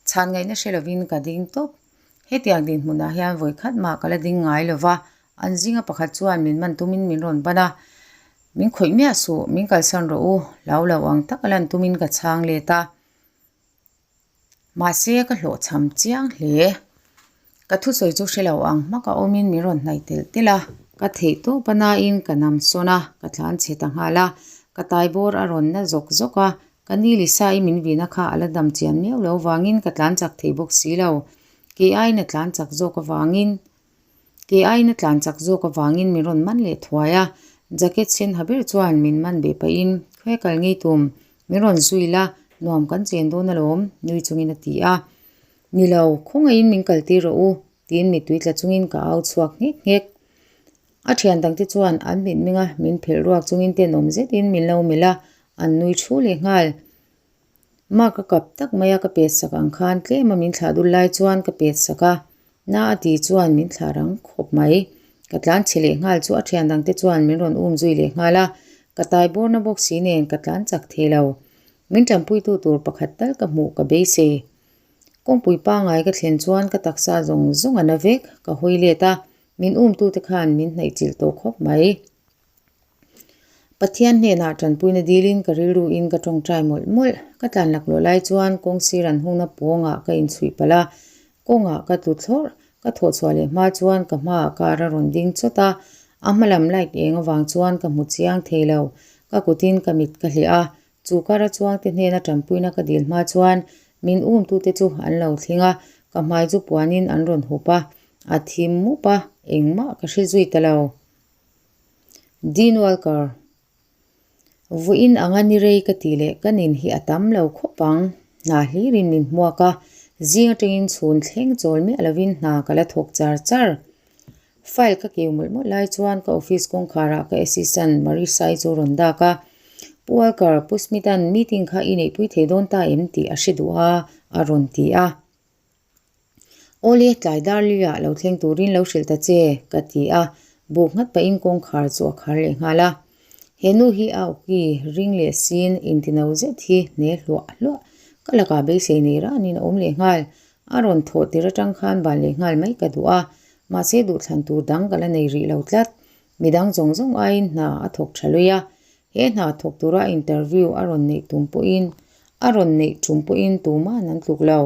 Chhan ngaihna hre lovin ka ding tawp. Hetiang dinhmunah hian vawi khat mah ka la ding ngai lo va, An zinga pakhat chuan min man tumin min rawn ban a, Min khawih miah suh, min kalsan rawh u, hlau lo ang taka lan tumin ka chhang let a. Mahse ka hlawhchham chiang hle. Ka thusawi chu hre lo ang hmaka awmin min rawn hnaih telh telh a, ka theih tawp a nain ka nam sawn a, ka tlan chhe ta nghal a, ka tai bawr a rawn na zawk zawk a, ka ni Lisa i min vina kha a la dam chian miau lo vangin ka tlan chak thei bawk si lo, kei aiin a tlan chak zawk avangin Kei aiin a tlan chak zawk avangin min rawn man leh thuai a, jacket sen ha ber chuan min man beh pahin, Khawi kal ngei tum, min rawn zui la, nuam kan chen dawn alawm, nui chungin a ti a. Ni lo, khawngaihin min kaltir rawh u, tiin mittui tla chungin ka au chhuak nghek nghek. A thian dangte chuan an mitmenga min phelh ruak chungin tenawm zetin min lo melh a, an nui thu leh nghal. Mark a kap tak mai a ka pet sak ang khan tlem a min thlah dul lai chuan ka pet sak a, na a ti chuan min thlah rang khawp mai. Ka tlan chhe leh nghal chu a thian dang te chuan min rawn um zui leh nghal a, ka tai bawr na bawk si nen ka tlan chak thei lo. Min tanpui tu tur pakhat tal ka hmuh ka beisei. Kawngpui pangai ka thlen chuan ka taksa zawng zawng a na vek, ka hawi let a, min um tu te khan min hnaih chilh tawh khawp mai. Pathian hnenah tanpuina dilin ka rilruin ka tawngtai mawlh mawlh. Ka tlan laklawh lai chuan kawng sir an hungna pawngah ka inchhuih palh a, kawngah ka tlu thlawrh. Ka thawh chhuah leh hma chuan ka hmaah car a rawn ding chawt a, a hma lam light eng avang chuan ka hmu chiang thei lo. Ka kutin ka mit ka hliah a, chu car a chuangte hnena tanpuina ka dil hma chuan min umtute chu an lo thleng a, ka hmai chu puanin an rawn hup a, a thim mup a, engmah ka hre zui ta lo. Dean Walker, Vawiin anga ni rei ka tih leh ka nin hi a tam lo khawp ang. Hna hlirin min hmuak a, zing atangin chhun thleng chawl miah lovin hna ka la thawk char char. File ka keu mawlh mawlh lai chuan ka office kawngkharah ka assistant Marisa-i chu rawn dak a, Pu Walker, Pu Smith-a'n meeting kha i neihpui thei dawn ta em tih a hre duh a, a rawn ti a. Awle, tlai dar luiah lo thleng turin lo hrilh ta che, ka ti a, buk nghat pahin kawngkhar chu a khar leh nghal a. He nu hi a awki ring leh sin intino zet hi hne hluah hluah ka lakah beisei nei ranin a awm leh nghal. A rawn thawh tir atang khan ban leh nghal mai ka duh a, mahse duhthlan tur dang ka la nei rih lo tlat. Midang zawng zawng aiin hna a thawk tha lui a, he hna thawk tura interview a rawn neih tum pawhin a rawn neih tum pawhin tuman an tluk lo.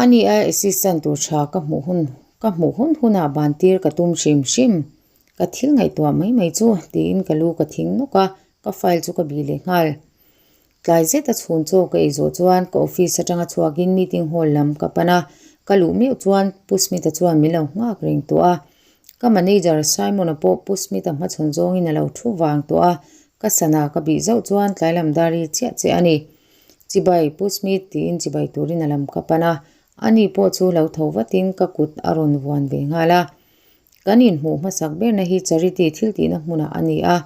Ani a assistant tur tha ka hmuh hun ka hmuh hun hunah ban tir ka tum hrim hrim. Ka thil ngaihtuah mai mai chu tiin ka lu ka thing nawk a, ka file chu ka bih leh nghal. Tlai zet a chhun chaw ka ei zawh chuan ka office atanga chhuakin meeting hall lam ka pan a, ka luh meuh chuan Pu Smith-a chuan min lo nghak reng tawh a. Ka manager Simon-a pawh Pu Smith-a hmachhawn zawngin a lo thu vang tawh a, ka sana ka bih zauh chuan tlai lam dar ri chiah chiah a ni. Chibai Pu Smith tiin chibai turin a lam ka pan a, ani pawh chu lo tho vatin ka kut a rawn vuan ve nghal a. Kan inhmuh hmasak berna hi charity thil tihna hmunah a ni a,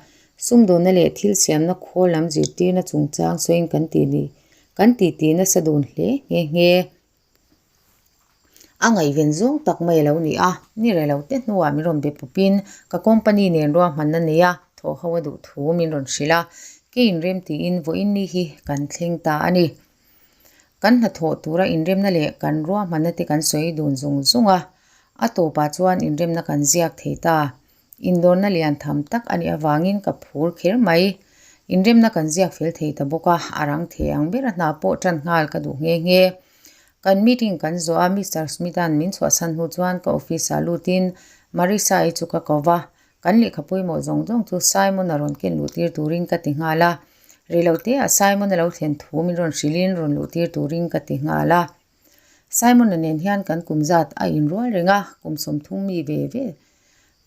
sumdawnna leh thil siamna khawl lam zirtirna chungchang sawiin kan ti ni kan ti ti nasa dun hle nghe nghe. A ngaihven zawng tak mai a lo ni a, ni reh lo te hnuah min rawn be pawpin ka company nen ruahmanna nei a, thawh ho a duh thu min rawn hrilh a, ke inrem tiin vawiin ni hi kan thleng ta a ni. Kan hnathawh tura inremna leh kan ruahmanna te kan sawi dun zung zung a, a tawpah chuan inremna kan ziak thei ta. Indawrna lian tham tak a nih avangin ka phur kher mai. Inremna kan ziak fel thei ta bawk a, a rang thei ang ber a hna pawh tan nghal ka duh nghe nghe. Kan meeting kan zawh a, Mister Smith-a'n min chhuahsan hnu chuan ka office-ah lutin Marissa-i chu ka ko va, Kan lehkha pawimawh zawng zawng chu Simon-a rawn ken luh tir turin ka ti nghal a. Reilote ah Simon-a lo thlen thu min rawn hrilhin rawn luh tir turin ka ti nghal a. Simon-a nen hian kan kum zat a inrual reng a, kum 30 mi ve ve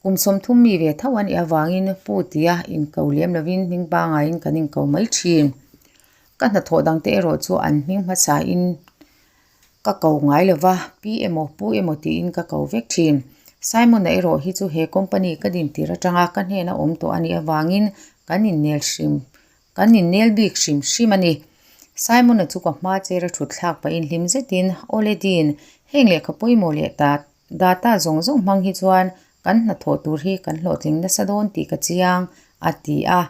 kum 30 mi ve tho a nih avangin Pu tia inko lem lovin hming pangaiin kan inko mai thin. Ka hnathawh dangte erawh chu an hming hmasain Ka ko ngai lo va, pi emaw pu emaw tiin ka ko vek thin. Simon-a erawh hi chu he company ka din tir atanga ka hnena awm tawh a nih avangin kan innel hrim kan innel bik hrim hrim a ni. Simon-a chu ka hma chair a thut thlak pahin hlim zetin, Awle Dean, heng lehkha pawimawh leh ta data zawng zawng hmang hi chuan kan hnathawh tur hi kan hlawhtling nasa dawn tih ka chiang, a ti a.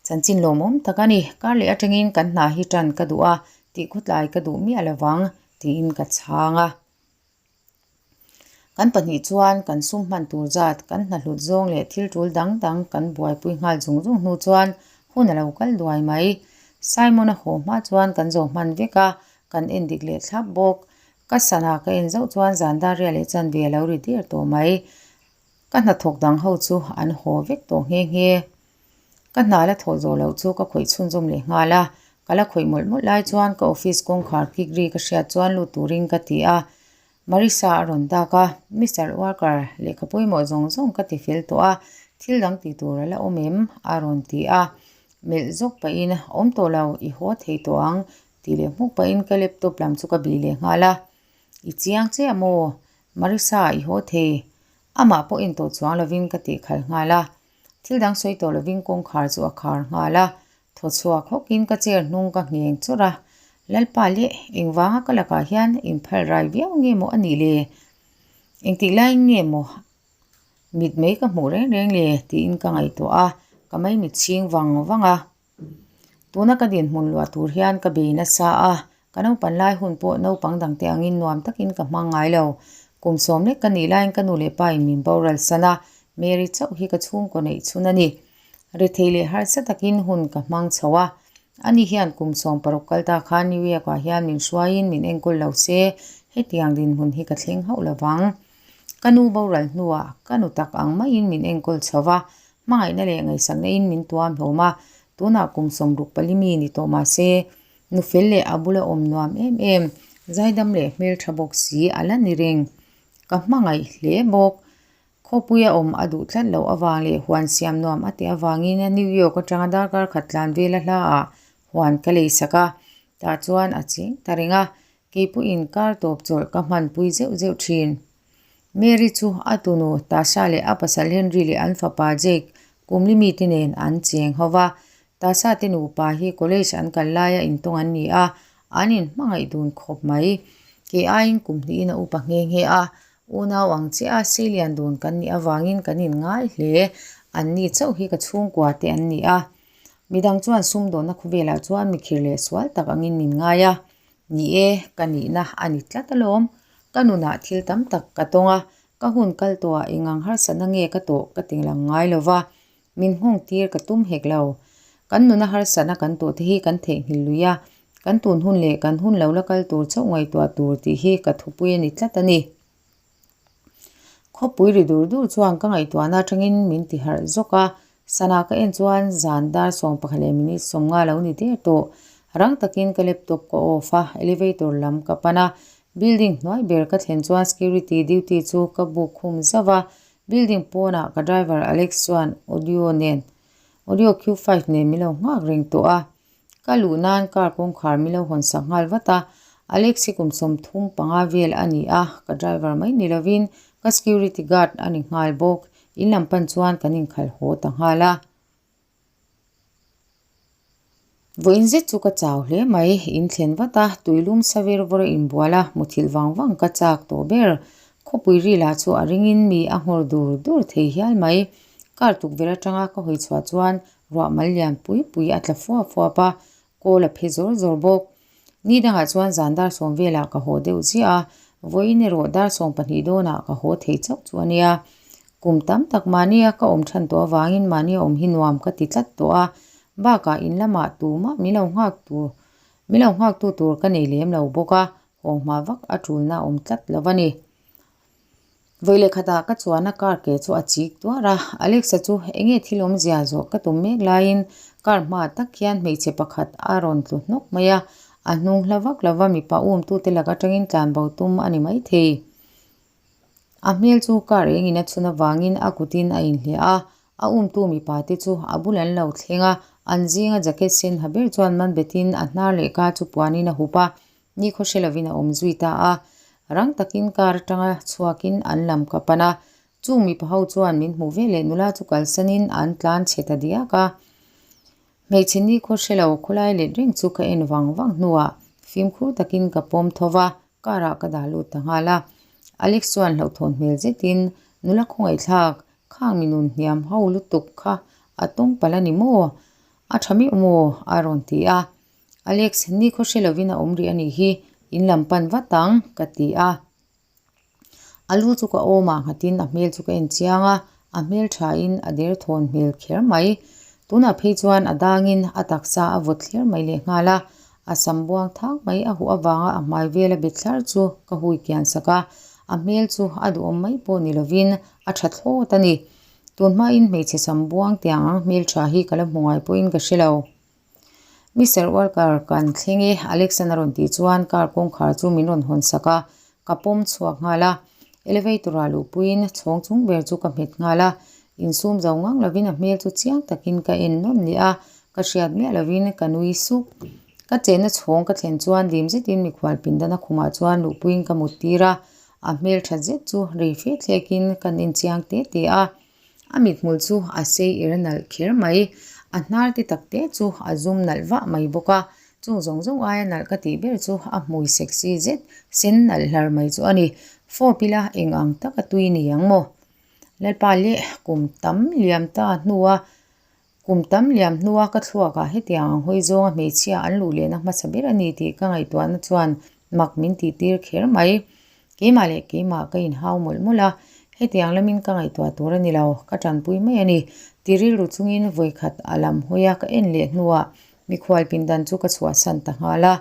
Chanchin lawmawm tak a ni, kar leh atangin kan hna hi tan ka duh a, tih khawtlai ka duh miah lovang, tiin ka chhang a. Kan pahnih chuan kan sum hman tur zat, kan hna hlut zawng leh thil tul dang dang kan buaipui nghal zung zung hnu chuan hun a lo kal duai mai. Simon-a haw hma chuan kan zo hman vek a, kan en dik leh thlap bawk. Ka sana ka en zauh chuan zan dar riah leh chanve a lo ri der tawh mai. Ka hnathawk dang ho chu an haw vek tawh nghe nghe. Ka hna la thawh zawh loh chu ka khawih chhunzawm leh nghal a, ka la khawih mawlh mawlh lai chuan ka office kawngkhar kik ri ka hriat chuan lut turin ka ti a, Marissa a rawn dak a, Mister Walker, lehkha pawimawh zawng zawng ka ti fel tawh a, thil dang ti tur a la awm em? a rawn ti a, melh zawk pahin, Awm tawh lo, i haw thei tawh ang, tih leh hmuk pahin ka laptop lam chu ka bih leh nghal a, I chiang chiah maw? Marissa, i haw thei. Amah pawh en tawh chuang lovin ka tih khalh nghal a. Thil dang sawi tawh lovin kawngkhar chu a khar nghal a, thaw chhuak hawkin ka chair hnung ka ngheng chawrh a. Lalpa leh, engvanga ka lakah hian inphal rai viau nge maw a nih le? Engtih laiin nge maw mit mai ka hmuh reng reng le? tiin ka ngaihtuah a, ka maimit chhing vang vang a. Tuna ka dinhmun luah tur hian ka bei nasa a, ka naupan lai hun pawh naupang dangte angin nuam takin ka hmang ngai lo. Kum sawm lek ka nih laiin ka nu leh pa in min boral san a, Mary chauh hi ka chhungkaw neih chhun a ni. Rethei leh harsa takin hun ka hmang chho a, ani hian kum 16 kal ta khan New York ah hian min hruaiin min enkawl lo se, hetiang dinhmun hi ka thleng hauh lovang. Ka nu boral hnuah ka nu tak ang maiin min enkawl chho va, Hmangaihna leh ngaihsakna in min tuam hlawm a, tunah kum 64 mi ni tawh mah se, nu fel leh a bula awm nuam em em, zaidam leh hmeltha bawk si a la ni reng. Ka hmangaih hle bawk. Khawpuia awm a duh tlat loh avang leh huan siam nuam a tih avangin New York atanga darkar khat tlan vela hlaah huan ka lei sak a, tah chuan a cheng ta reng a, keipawhin kar tawp chawlh ka hmanpui zeuh zeuh thin. Mary chu a tunu Tasha leh a pasal Henry leh an fapa Jake kumli mite nen an cheng ho va. Tasha te nupa hi college an kal laia intawng an ni a, an inhmangaih dun khawp mai. Kei aiin kum hnihin a upa nghe nghe a, unau ang chiah a seilian dun kan nih avangin kan inngai hle. Anni chauh hi ka chhungkua te an ni a. Midang chuan sumdawnna khawvelah chuan mikhir leh sual tak angin min ngai a. Ni e, ka nihna a ni tlat alawm. Ka nunah thil tam tak ka tawng a, ka hun kal tawhah engang harsatna nge ka tawh ka ti lang ngai lo va, min nghawng tir ka tum hek lo. Kan nuna harsatna kan tawh te hi kan theihnghilh lui a, Kan tun hun leh kan hun lo la kal tur chauh ngaihtuah tur tih hi ka thupui a ni tlat a ni. Khawpui ri dur dur chuan ka ngaihtuahna atangin min ti harh zawk a, sana ka en chuan zan dar 11 leh minute 50 lo ni der tawh. Rang takin ka laptop ka off a, elevator lam ka pan a, building hnuai ber ka thlen chuan security duty chu ka buk khum zauh a, building pawnah ka driver Alex chuan audio nen audio Q5 nen min lo nghak reng tawh a. Ka luh nan car kawngkhar min lo hawn sak nghal vat a, Alex hi kum 35 vel a ni a, ka driver mai ni lovin ka security guard a ni nghal bawk, in lam pan chuan kan inkhalh haw ta nghal a. Vawiin zet chu ka chau hle mai, in thlen vat a, tuilum savir vawr a inbual a, muthilh vang vang ka chak tawh ber. Khawpui ri lah chu a ringin mi a nghawr dur dur thei hial mai. Car tukverh atanga ka hawi chhuah chuan Ruah mal lian pui pui a tla fuap fuap a, kawl a phe zawr zawr bawk. Ni dangah chuan zan dar sawm velah ka haw deuh ziah a, vawiin erawh dar 12 dawnah ka haw thei chauh chu a nia. Kum tam tak mahnia ka awm than tawh avangin mahnia awm hi nuam ka ti tlat tawh a, bakah in lamah tumah min lo nghak tur min lo nghaktu tur ka nei lem lo bawk a, haw hma vak a tulna a awm tlat lo a ni. Vawi leh khatah ka chuan a car ke chu a chik tuar a, Alexa chu enge thil awmzia zawh ka tum mek laiin car hmaah tak hian hmeichhe pakhat a rawn tlu hnawk mai a, a hnung hla vak lova mipa umtute lak atangin tlanbo tum a ni maithei. A hmel chu car engin a chhun avangin a kutin a inhliah a, a umtu mipa te chu a bul an lo thleng a, an zinga jacket sen ha ber chuan man betin a hnar leh ka chu puanin a hup a, Ni khaw hre lovin a awm zui ta a, rang takin car atanga chhuakin an lam ka pan a, chung mipa ho chuan min hmuh ve leh nula chu kalsanin an tlan chhe ta diak a. Hmeichhe ni khaw hre lo khawlai let reng chu ka en vang vang hnuah fimkhur takin ka pawm tho va, car ah ka dah lut ta nghal a. Alex chuan hlauhthawn hmel zetin nula khawngaihthlak khang mi nun hniam ho lutuk kha a tawng palh a ni maw? A tha meuh maw? a rawn ti a. Alex, ni khaw hre lovin a awm rih a nih hi, in lam pan vat ang, ka ti a. A lu chu ka awmah nghatin a hmel chu ka en chiang a, a hmel thain a derthawn hmel kher mai. Tunah phei chuan a dangin a taksa a vawt thler mai lehnghal a, a sam buang thak mai a huh avanga a hmai vela bet thlar chu ka hui kian sak a, a hmel chu a duhawm mai pawh ni lovin a tha thlawt a ni. Tun hmain hmeichhe sam buang tiang ang hmel tha hi ka la hmu ngai pawhin ka hre lo. Mister Walker kan thleng e, Alex-an a rawn tih chuan car kawngkhar chu min rawn hawn sak a, ka pawm chhuak nghal a. Elevator-ah luhpuiin chhawng chung ber chu ka hmet nghal a, insum zo ngang lovin a hmel chu chiang takin ka en nawn leh a, ka hriat miah lovin ka nui suk. Ka chenna chhawng ka thlen chuan dim zetin mikhual pindana khumah chuan luhpuiin ka mut tir a, a hmel that zet chu rei fe thlekin kan en chiang te te a. A mithmul chu a sei ir nalh kher mai. A hnar te tak te chu a zum nalh vah mai bawk a. Chung zawng zawng aia nalh ka tih ber chu a hmui sexy zet sen nalh hlar mai chu a ni. Fawp ila eng ang taka tui ni ang maw? Lalpa leh kum tam liam ta hnua Kum tam liam hnua ka thluakah hetiang ang hawi zawnga hmeichhia an luh lehna hmasa ber a ni tih ka ngaihtuahna chuan mak min tihtir kher mai. Keimah leh keimah ka inhau mawlh mawlh a, hetiang lamin ka ngaihtuah tur a ni lo, ka tanpui mai a ni. Ti rilru chungin vawikhat a lam hawia ka en leh hnuah mikhual pindan chu ka chhuahsan ta nghal a.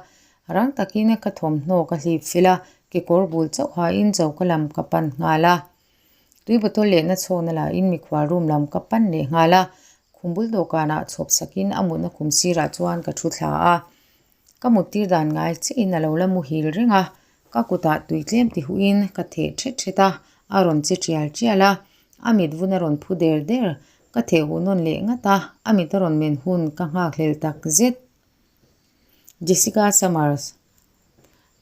Rang takin ka thawmhnaw ka hlip fil a, kekawr bul chauh hain choka lam ka pan nghal a. Tui bottle lehna chhawkna lahin mikhual room lam ka pan leh nghal a, khum bul dawhkanah chhawp sakin a mutna khum sirah chuan ka thu thla a. Ka mut tir dan ngai chiahin a lo la muhil reng a, ka kutah tui tlem ti huhin ka theh thet thet a, a rawn che tial tial a, a mit vun a rawn phu der der, ka theh huh nawn leh ngat a, a mit a rawn men hun ka nghakhlel tak zet. Jessica Summers.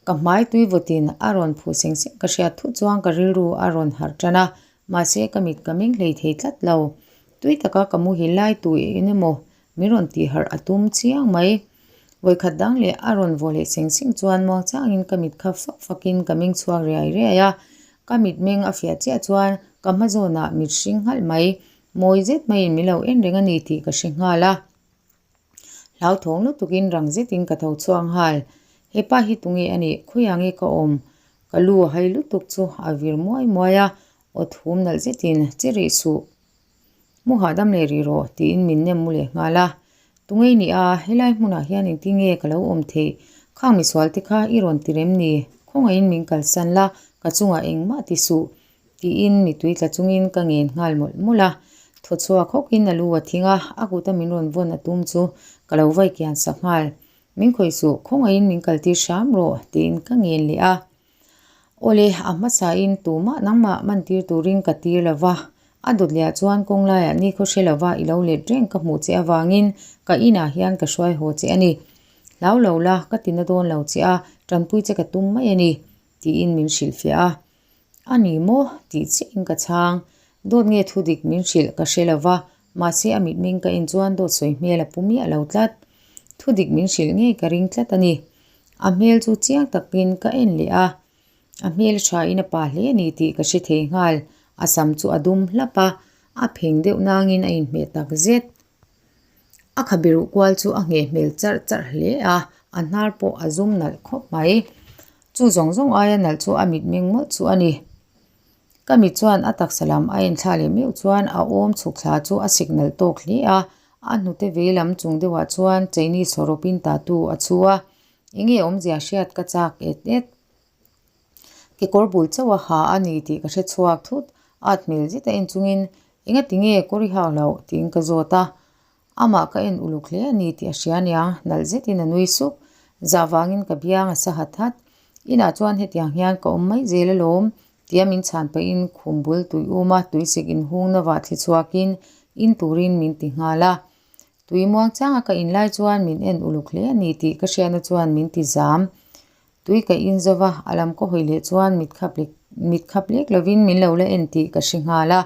Ka hmai tui vawtin a rawn phuh seng seng ka hriat thut chuan ka rilru a rawn harh tan a, mahse ka mit ka meng hlei thei tlat lo. Tui taka ka muhil lai tu eng emaw min rawn tih harh a tum chiang mai. Vawikhat dang leh a rawn vaw leh seng seng chuan muangchangin ka mit kha fak fakin ka meng chhuak riai riai a, ka mit meng a fiah chiah chuan ka hma zawnah mit hring nghalh mai, mawi zet maiin min lo en reng a ni tih ka hre nghal a. Hlauthawng lutukin rang zetin ka tho chhuak nghal. Hepa hi tunge a nih? Khawiah nge ka awm? Ka lu a hai lutuk chu a vir muai muai a, aw thum nalh zetin che rih suh. Mu hahdam leh rih rawh tiin min nem mu leh nghal a. Tunge i nih a? Helai hmunah hian engtin nge ka lo awm theih? Khang misual te kha i rawn ti rem ni? Khawngaihin min kalsan la, ka chungah engmah ti suh, tiin mitui tla chungin ka ngen nghal mawlh mawlh a. Thaw chhuak hawkin a lu a thing a, a kuta min rawn vawn a tum chu ka lo vai kian sak nghal. Min khawih suh, khawngaihin min kaltir hram rawh, tiin ka ngen leh a. Awle, a hmasain tumah nangmah mantir turin ka tir lo va, a dawt lehah chuan kawng laiah nikhaw hre lo va i lo let reng ka hmuh che avangin ka inah hian ka hruai haw che a ni. Hlau lo la, ka ti na dawn lo che a, tanpui che ka tum mai a ni, tiin min hrilhfiah a. A ni maw? tih chiahin ka chhang. Dawt nge thu dik min hrilh ka hre lo va, mahse a mitmeng ka en chuan dawt sawi hmel a pu miah lo tlat. Thu dik min hrilh ngei ka ring tlat a ni. A hmel chu chiang takin ka en leh a, a hmel thain a pa hle a ni tih ka hre thei nghal. A sam chu a dum hlap a, a pheng deuh nangin a inhmeh tak zet. A kha biruh kual chu a ngheh hmel charh charh hle a, a hnar pawh a zum nalh khawp mai. Chu zawng zawng aia nalh chu a mitmeng mawlh chu a ni. Ka mit chuan a taksa lam a enthla leh meuh chuan a awm chhuk thla chu a sik nalh tawk hle a, a hnute vei lam chung deuhah chuan Chinese hawrawpin tattoo a chhu a, enge awmzia hriat ka chak et et. Kekawr bul chauh a ha a ni tih ka hre chhuak thut, at hmel zet a en chungin engati nge kawr i hau loh tiin ka zawt a, Amah ka en uluk hle a ni tih a hria aniang, nalh zetin a nui sup. Zah vangin ka biang a sa hat hat. Inah chuan hetiang hian ka awm mai zel alawm, tia min chhan pahin khum bul tui uma tuisik inhungna vah thli chhuakin in turin min ti nghal a. Tui muang changa ka in lai chuan min en uluk hle a ni tih ka hriatna chuan min ti zam. Tui ka in zo va, a lam ka hawi leh chuan mit khap lek mit khap lek lovin min lo la en tih ka hre nghal a.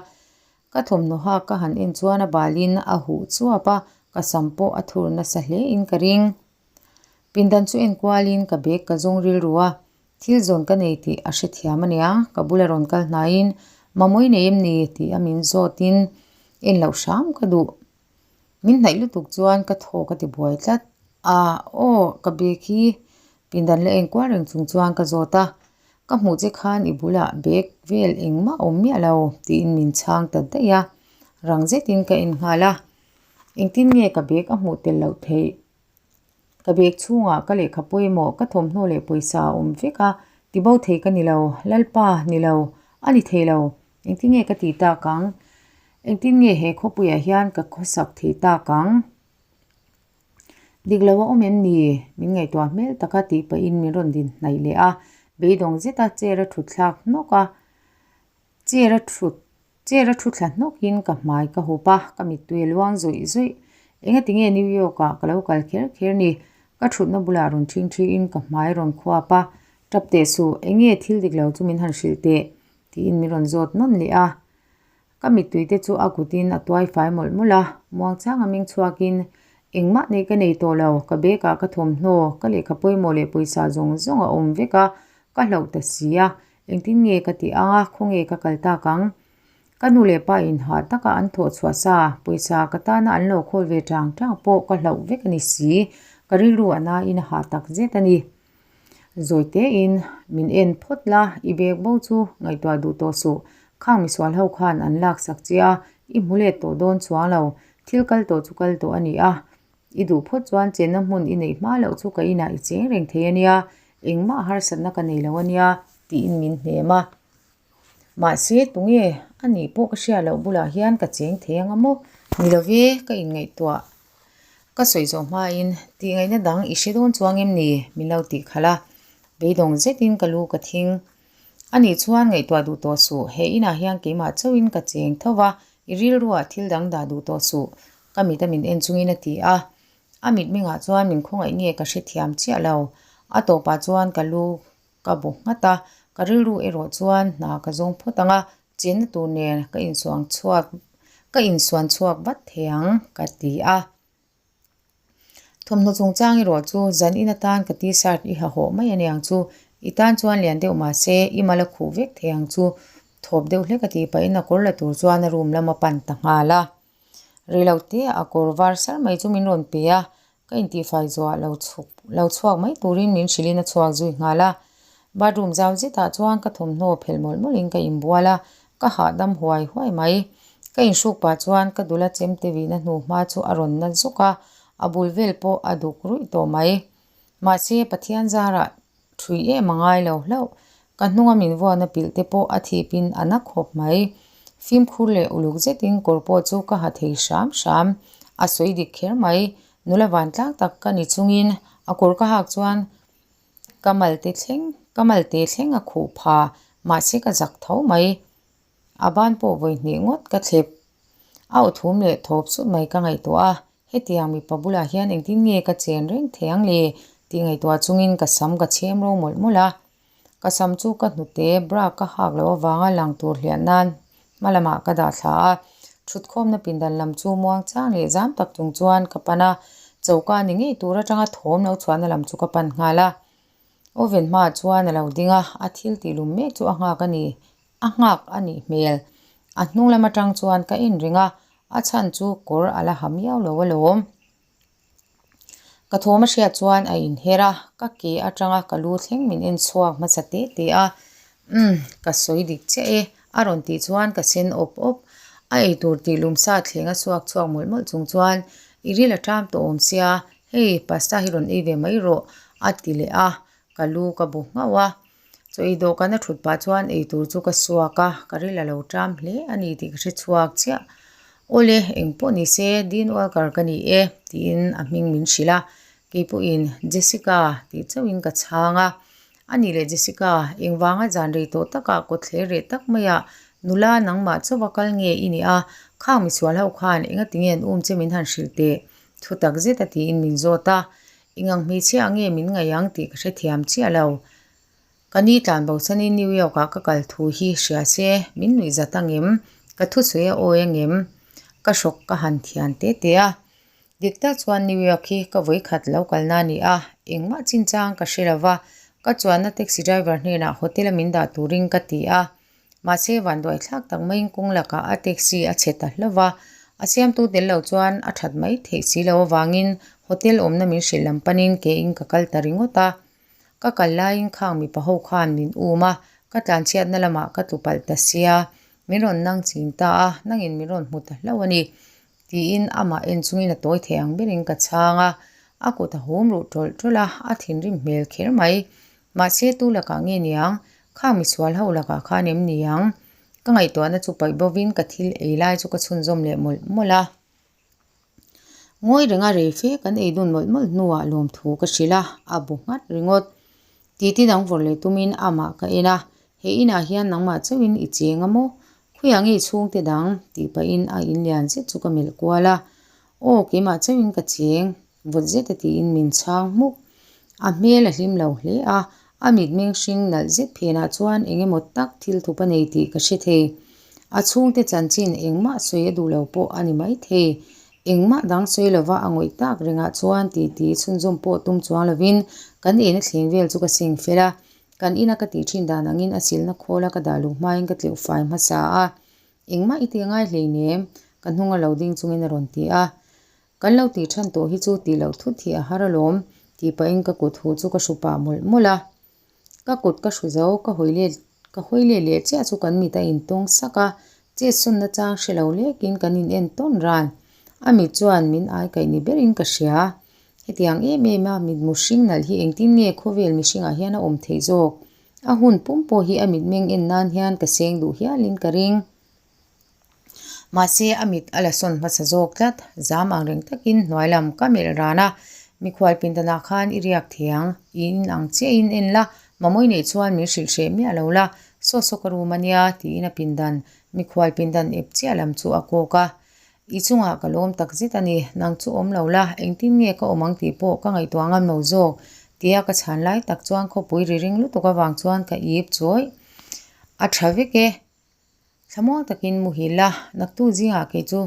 Ka thawmhnaw hak ka han en chuan a balin a huh chuap a, ka sam pawh a thur nasa hle in ka ring. Pindan chu en kualin ka bag ka zawng rilru a, thil zawn ka nei tih a hrethiam ania, ka bula rawn kal hnaiin Mamawii nei em ni tih a min zawtin en loh hram ka duh. Min hnaih lutuk chuan ka thaw ka ti buai tlat. A, aw, ka bag hi pindan la enkual reng chung chuan ka zawt a, ka hmuh che khan i bulah bag vel engmah awm miah lo tiin min chhang ta daih a, rang zetin ka en nghal a, engtin nge ka bag a hmuh tel loh theih? Ka bag chhungah ka lehkha pawimawh, ka thawmhnaw leh pawisa a awm vek a, tibo thei ka ni lo, Lalpa, ni lo, a ni thei lo, engtin nge ka tih tak ang? Engtin nge he khawpuiah hian ka khawsak thei tak ang? Dik lo a awm em ni? Min ngaihtuah hmel taka tih pahin min rawn din hnaih leh a, beidawng zeta chair a thut thlak hnawk a, chair a thut chair a thu thla hnawkin ka hmai ka hup a, ka mittui a luang zawih zawih. Engati nge New York ah ka lo kal kher kher ni? Ka thutna bulah rawn ṭhing ṭhiin ka hmai rawn khuap a, Tap teh suh, enge thil dik lo chu min han hrilh teh? tiin min rawn zawt nawn leh a. Ka mittui te chu a kutin a tuai fai mawlh mawlh a, muangchang a meng chhuakin, Engmah neih ka nei tawh lo, ka bag ah ka thawmhnaw, ka lehkha pawimawh leh pawisa zawng zawng a awm vek a, ka hlauh ta si a, engtin nge ka tih ang a, khawnge ka kal tak ang? Ka nu leh pa in hah taka an thawh chhuah sa, pawisa ka tana an lo khawl ve tang tang pawh ka hlauh vek a ni si, ka rilru a nain a hah tak zet a ni. Zawi tein min en phawt la, i bag bo chu ngaihtuah duh tawh suh. Khang misual ho khan an lak sak che a, i hmu let tawh dawn chuang lo. Thil kal tawh chu kal tawh a ni a. I duh phawt chuan chenna hmun i neih hma loh chu ka inah i cheng reng thei a nia, engmah harsatna ka nei lo a nia, tiin min hnem a. Mahse, tunge a nih pawh ka hriat loh bulah hian ka cheng thei ang a maw? Ni lo ve, ka inngaihtuah. Ka sawi zawh hmain tihngaihna dang i hre dawn chuang em ni? Min lo tih khalh a. Beidawng zetin ka lu ka thing. Anih chuan ngaihtuah duh tawh suh, he inah hian keimah chauhin ka cheng tho va, i rilruah thil dang dah duh tawh suh, ka mit a min en chungin a ti a. A mitmengah chuan min khawngaih nge ka hrethiam chiah lo. A tawpah chuan ka lu Ka bu nghat a, ka rilru erawh chuan hna ka zawng phawt ang a, chenna tur nen ka insuang chhuak ka insuan chhuak vat thei ang ka ti a. Thawmhnaw chungchang erawh chu zan in atan ka t-shirt i ha hawh mai aniang chu, i tan chuan lian deuh mah se i mal a khuh vek thei ang chu, thawp deuh hlek a tih pahin a kawr la tur chuan a room lam a pan ta nghal a. Rilo te a kawr var sar mai chu min rawn pe a, ka intihfai zuah lo chhuk lo chhuak mai turin min hrilhin a chhuak zui nghal a. Bathroom zau zetah chuan ka thawmhnaw phelh mawlh mawlhin ka inbual a, ka hahdam huai huai mai. Ka inhruk pah chuan ka dula chemte vihna hnu hma chu a rawn na zuk a, a bul vel pawh a duk ruih tawh mai. Mahse, Pathian zarah ṭhui em a ngai lo hlauh. Ka hnunga min vuahna pilh te pawh a thipin a na khawp mai. Fimkhur leh uluk zetin kawr pawh chu ka ha thei hram hram. A sawi dik kher mai. Nula vantlang tak ka ni chungin a kawr ka hak chuan ka malte thleng ka malte thleng a khuh pha. Mahse ka zak tho mai. A ban pawh vawi hnih ngawt ka thlep. A aw thum leh thawp sut mai ka ngaihtuah a, hetiang mipa bulah hian engtin nge ka chen reng thei ang le tih ngaihtuah chungin ka sam ka chhem ro mawlh mawlh a. Ka sam chu ka hnute bra ka hak loh avanga lang tur hliah nan hma lamah ka dah thla a, thutkhawmna pindan lam chu muang chang leh zam tak chung chuan ka pan a, choka ni ngei tur atanga thawm lo chhuahna lam chu ka pan nghal a. Oven hmaah chuan a lo ding a, a thil tih lum mek chu a nghak a ni. A nghak a nih hmel. A hnung lam atang chuan ka en reng a, a chhan chu kawr a la ha miau lo alawm. Ka thawm a hriat chuan a inher a, ka ke atanga ka lu thleng min en chhuak hmasa te te a. Umm, ka sawi dik chiah e, a rawn tih chuan ka sen awp awp. A eitur tih lum sa thleng a suak chhuak mawlh mawlh chung chuan, I ril a ṭam tawh awm sia, hei pasta hi rawn ei ve mai rawh, a ti leh a, ka lu ka bu nghauh a. Chaw ei dawhkan a thut pah chuan eitur chu ka suak a, ka ril a lo ṭam hle a ni tih ka hre chhuak chiah. Awle, eng pawh ni se, Dean Walker ka ni e, tiin a hming min hrilh a. Kei pawhin Jessica tih chauhin ka chhang a. A nih leh Jessica, engvanga zan rei tawh takah kawtthler reh tak maiah nula nangmah chauha kal nge i nih a, khang misual ho khan engatinge an um che min han hrilh teh, thu tak zet a tiin min zawt a. Engang hmeichhia nge min ngaih ang tih ka hrethiam chiah lo. Ka ni tlan bo sanin New York ah ka kal thu hi hria se, min nuih zat angem? Ka thusawi a awi angem? Ka hrawk ka han thian te te a. Dik tak chuan New York hi ka vawi khat lo kalna a ni a, engmah chinchang ka hre lo va, ka chuanna taxi driver hnenah hotel a min dah turin ka ti a. Mahse vanduai thlak tak maiin kawng lakah a taxi a chhe ta hlauh va, a siamtu tel lo chuan a that mai theih si lo avangin hotel awmna min hrilh lam panin kein ka kal ta ringawt a. Ka kal laiin khang mipa ho khan min um a, ka tlanchhiatna lamah ka tlu palh ta sia, min rawn nang ching ta a, nangin min rawn hmu ta hlauh a ni, tiin amah en chungin a tawi thei ang berin ka chhang a, a kut a hum ruh tawlh tawlh a, a thinrim hmel kher mai. Mahse tu lakah nge niang? Khang misual ho lakah khan em niang? Ka ngaihtuahna chu paih bovin ka thil ei lai chu ka chhunzawm leh mawlh mawlh a. Ngawi renga rei fe kan ei dun mawlh mawlh hnuah lawmthu ka hrilh a, a bu nghat ringawt. Titi dang vawrh leh tumin amah ka en a, He inah hian nangmah chauhin i cheng a maw? Khawiah nge i chhungte dang? tih pahin a inlian zet chu ka melh kual a. Aw, keimah chauhin ka cheng. Vawt zet a tiin min chhang hmuk. A hmel a hlim lo hle a, a mitmeng hring nalh zet phenah chuan eng emaw tak thil thup a nei tih ka hre thei. A chhungte chanchin engmah sawi a duh lo pawh a ni maithei. Engmah dang sawi lova a ngawih tak rengah chuan titi chhunzawm pawh tum chuang lovin kan eina thleng vel chu ka seng fel a. Kan ina ka tih thin dan angin a silna khawla ka dah luh hmain ka tleuh fai hmasa a. Engmah i ti ngai hleinem, ka hnunga lo ding chungin a rawn ti a. Kan lo tih than tawh hi chu tih loh thut hi a har alawm, tih pahin ka kut huh chu ka hru pah mawlh mawlh a. Ka kut ka hru zo, ka hawi let ka hawi let leh chiah chu kan mit a intawng sak a, chetsawn nachang hre lo lekin kan in en tawn ran. A mit chuan min ai kaih ni berin ka hria. Hetiang em em a mitmu hring nalh hi engtin nge khawvel mihringah hian a awm theih zawk? A hun pum pawh hi a mitmeng en nan hian ka seng duh hialin ka ring. Mahse, a mit a la sawn hmasa zawk tlat. Zam ang reng takin hnuai lam ka melh ran a, mikhual pindanah khan i riak thiang, i in ang chiahin en la, mamawi neih chuan min hrilh hreh miah lo la, saw saw ka room a nia, tiin a pindan, mikhual pindan ep chiah lam chu a kawk a. I chungah ka lawm tak zet a ni, nang chu awm lo la, engtin nge ka awm ang tih pawh ka ngaihtuah ngam lo zawk, tia ka chhan lai tak chuan khawpui ri ring lutuk avang chuan ka ip chawih. A tha vek e. Thlamuang takin muhil la, naktu zingah kei chu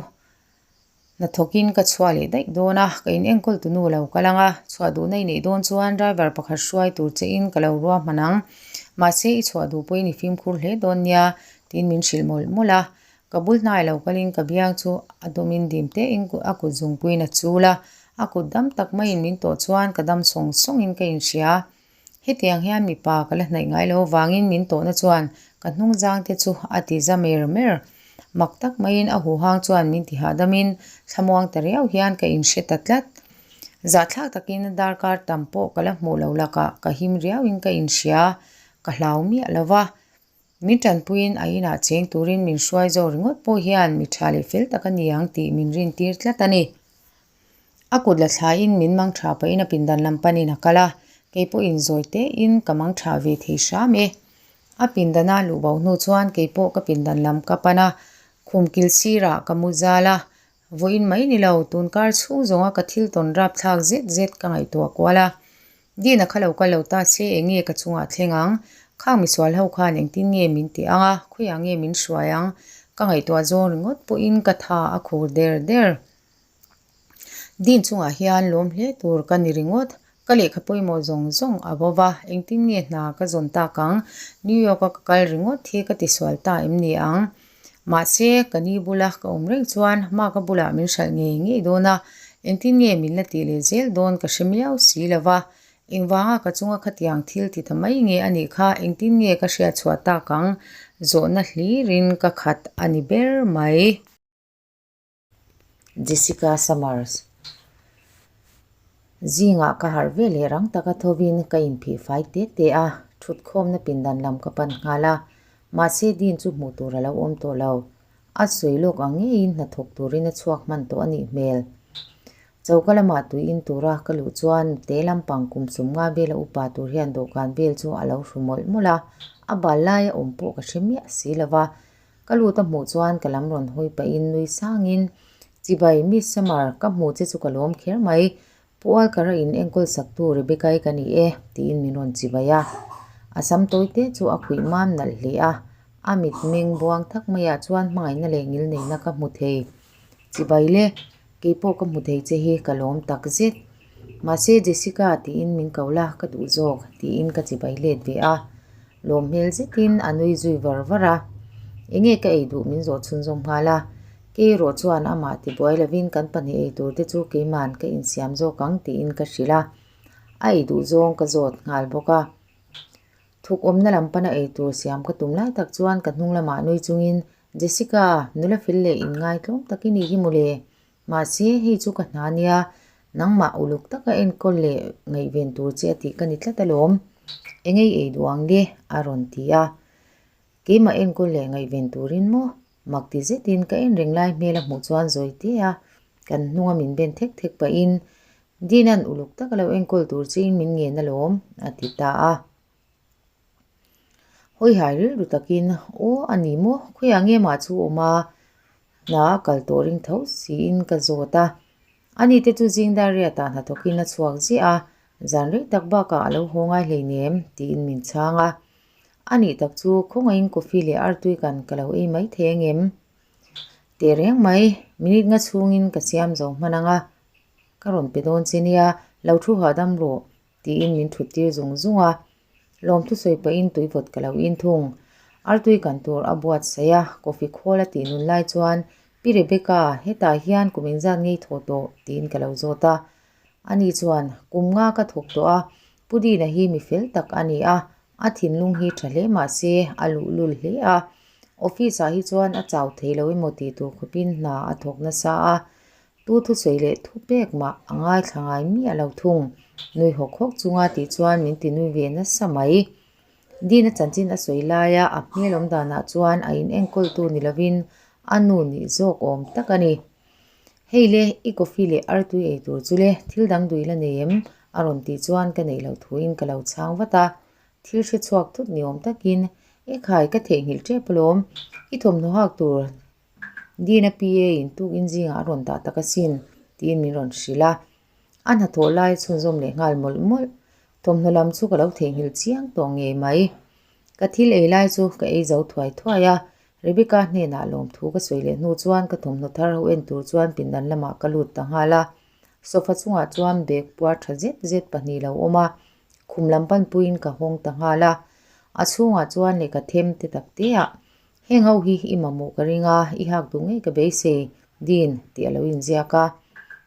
hnathawkin ka chhuah leh daih dawn a, ka in enkawl tu nu lo kal ang a, chhuah duhna i neih dawn chuan driver pakhat hruai tur che in ka lo ruahman ang, mahse i chhuah duh pawhin i fimkhur hle dawn nia tiin min hrilh mawlh mawlh a, ka bul hnai lo kalin ka biang chu a dawmin dim tein a kut zungpuiin a chul a, a kut dam tak maiin min tawh chuan ka dam sawng sawngin ka inhria. Hetiang hian mipa ka la hnaih ngai lo avangin min tawhna chuan ka hnung zang te chu a ti za mer mer. Mak tak maiin a huhang chuan min ti hahdam in thlamuang ta riau hian ka inhre ta tlat. Zahthlak takin darkar tam pawh ka la hmuh lo lakah ka him riauin ka inhria, ka hlau miah lo va. Min tanpuiin a inah cheng turin min hruai zawk ringawt pawh hian mi tha leh fel tak a ni ang tih min rintir tlat a ni. A kut la thlaiin min mang tha pahin a pindan lam panin a kal a, kei pawhin zawi tein ka mang tha ve thei hram e. A pindana luh bo hnu chuan kei pawh ka pindan lam ka pan a, khum kil sirah ka mu zal a, vawiin mai ni lo, tun kar chhung zawnga ka thil tawn rap thlak zet zet ka ngaihtuah kual a. Dina kha lo kal lo ta se eng nge ka chungah thleng ang? Khang misual ho khan engtin nge min ti ang a, khawiah nge min hruai ang? Ka ngaihtuah zawng ringawt pawhin ka tha a khur der der. Din chungah hian lawm hle tur ka ni ringawt. Ka lehkha pawimawh zawng zawng a bo va, engtin nge hna ka zawn tak ang? New York a ka kal ringawt hi ka tisual ta em ni ang? Mahse, ka ni bula ka awm reng chuan Mark-a bulah min hralh ngei ngei dawn a, engtin nge min la tih leh zel dawn ka hre miau si lo va. Engvanga ka chunga khatiang thil ti ta mai nge a nih kha engtin nge ka hriatchhuah tak ang? Zawhna hlirin ka khat a ni ber mai. Jessica Summers Zingah ka harh ve leh rang taka thovin ka inphih fai te te a, thutkhawmna pindan lam ka pan nghal a, mahse Dean chu hmuh tur a lo awm tawh lo. A sawi lawk ang ngeiin hnathawk turin a chhuak hman tawh a nih hmel. Choka lamah tui in tura ka luh chuan nute lampang kum sumnga vela upa tur hian dawhkan vel chu a lo hru mawlh mawlh a, a bal laia awm pawh ka hre miah si lova. Ka lut a hmuh chuan ka lam rawn hawi pahin nui sangin, Chibai, Miss Summer, ka hmuh che chu ka lawm kher mai. Pu Alkara in enkawl saktu Rebecca-i ka ni e, tiin min rawn chibai a. A sam tawi te chu a khuih mam nalh hle a, a mitmeng buang thak maiah chuan hmangaihna leh ngilneihna ka hmu thei. Chibai le, keipawh ka hmu thei che hi ka lawm tak zet. Mahse Jessica tiin min ko la ka duh zawk tiin ka chibai let ve a. Lawm hmel zetin a nui zui var var a. Enge ka ei duh min zawh chhunzawm nghal a. Kei erawh chuan amah tibuai lovin kan pahnih ei tur te chu keiman ka insiam zawk ang tiin ka hrilh a. A ei duh zawng ka zawt nghal bawk a. Thuk awmna lam pana ei tur siam ka tum lai tak chuan ka hnung lamah nui chungin Jessica, nula fel leh inngaitlawm tak i nih hi mawle. Mahse, hei chu ka hna nia, nangmah uluk taka enkawl leh ngaihven tur che a tih ka ni tlat alawm. Engei ei duh ang le? a rawn ti a. Keimah enkawl leh ngaihven turin maw? Mak ti zetin ka en reng lai hmel a hmuh chuan zawi te a, kan hnunga min ben thek thek pahin, Dina'n uluk taka lo enkawl tur chein min ngen alawm, a ti ta a. Hawihai rilru takin, Aw, a ni maw? Khawiah nge mah chu awm a? Hna a kal tawh ring tho siin ka zawt a. Ani te chu zing dar riatah hnathawkin a chhuak ziah a, zan rei tak bakah a lo haw ngai hleinem tiin min chhang a. A nih tak chu khawngaihin coffee leh artui kan ka lo ei mai thei angem? Teh reng mai, minute nga chhungin ka siam zo hman ang a, ka rawn pe dawn che nia, lo thu hahdam rawh tiin min thut tir zung zung a. Lawmthu sawi pahin tuivawt ka lo in thung. Artui kan tur a buatsaih a, coffee khawl a tih nun lai chuan, Pi Rebecca, hetah hian kum engzat ngei thawh tawh? tiin ka lo zawt a. Ani chuan, Kum nga ka thawk tawh a, Pu Dina hi mi fel tak a ni a, a thinlung hi tha hle mah se a luhlul hle a. Office ah hi chuan a chau thei lo emaw tih tur khawpin hna a thawk nasa a, Tu thusawi leh thu pek mah a ngaithla ngai miah lo thung. Nui hawk hawk chunga tih chuan min ti nui ve nasa mai. Dina chanchin a sawi laia a hmel awm danah chuan a in enkawltu ni lovin a nu nih zawk awm tak a ni. Hei le, i coffee leh artui ei tur chu le, thil dang dui la nei em? a rawn tih chuan ka neih loh thuin ka lo chhang vat a. Thil hre chhuak thut ni awm takin, Ekhai, ka theihnghilh tep alawm, i thawmhnaw hak tur Dina PA in tukin zingah a rawn dah tak asin tiin min rawn hrilh a. A hnathawh lai chhunzawm leh nghal mawlh mawlh. Thawmhnaw lam chu ka lo theihnghilh chiang tawh ngei mai. Ka thil ei lai chu ka ei zo thuai thuai a. Rebecca hnenah lawmthu ka sawi leh hnu chuan ka thawmhnaw thar ho en tur chuan pindan lamah ka lut ta nghal a. Sofa chungah chuan bag puar tha zet zet pahnih lo awm a. Khum lam panpuiin ka hawng ta nghal a. A chhungah chuan lehkha them te tak te ah Heng ho hi i mamawh ka ring a, i hak duh ngei ka beisei, Dean, tih a lo inziak a.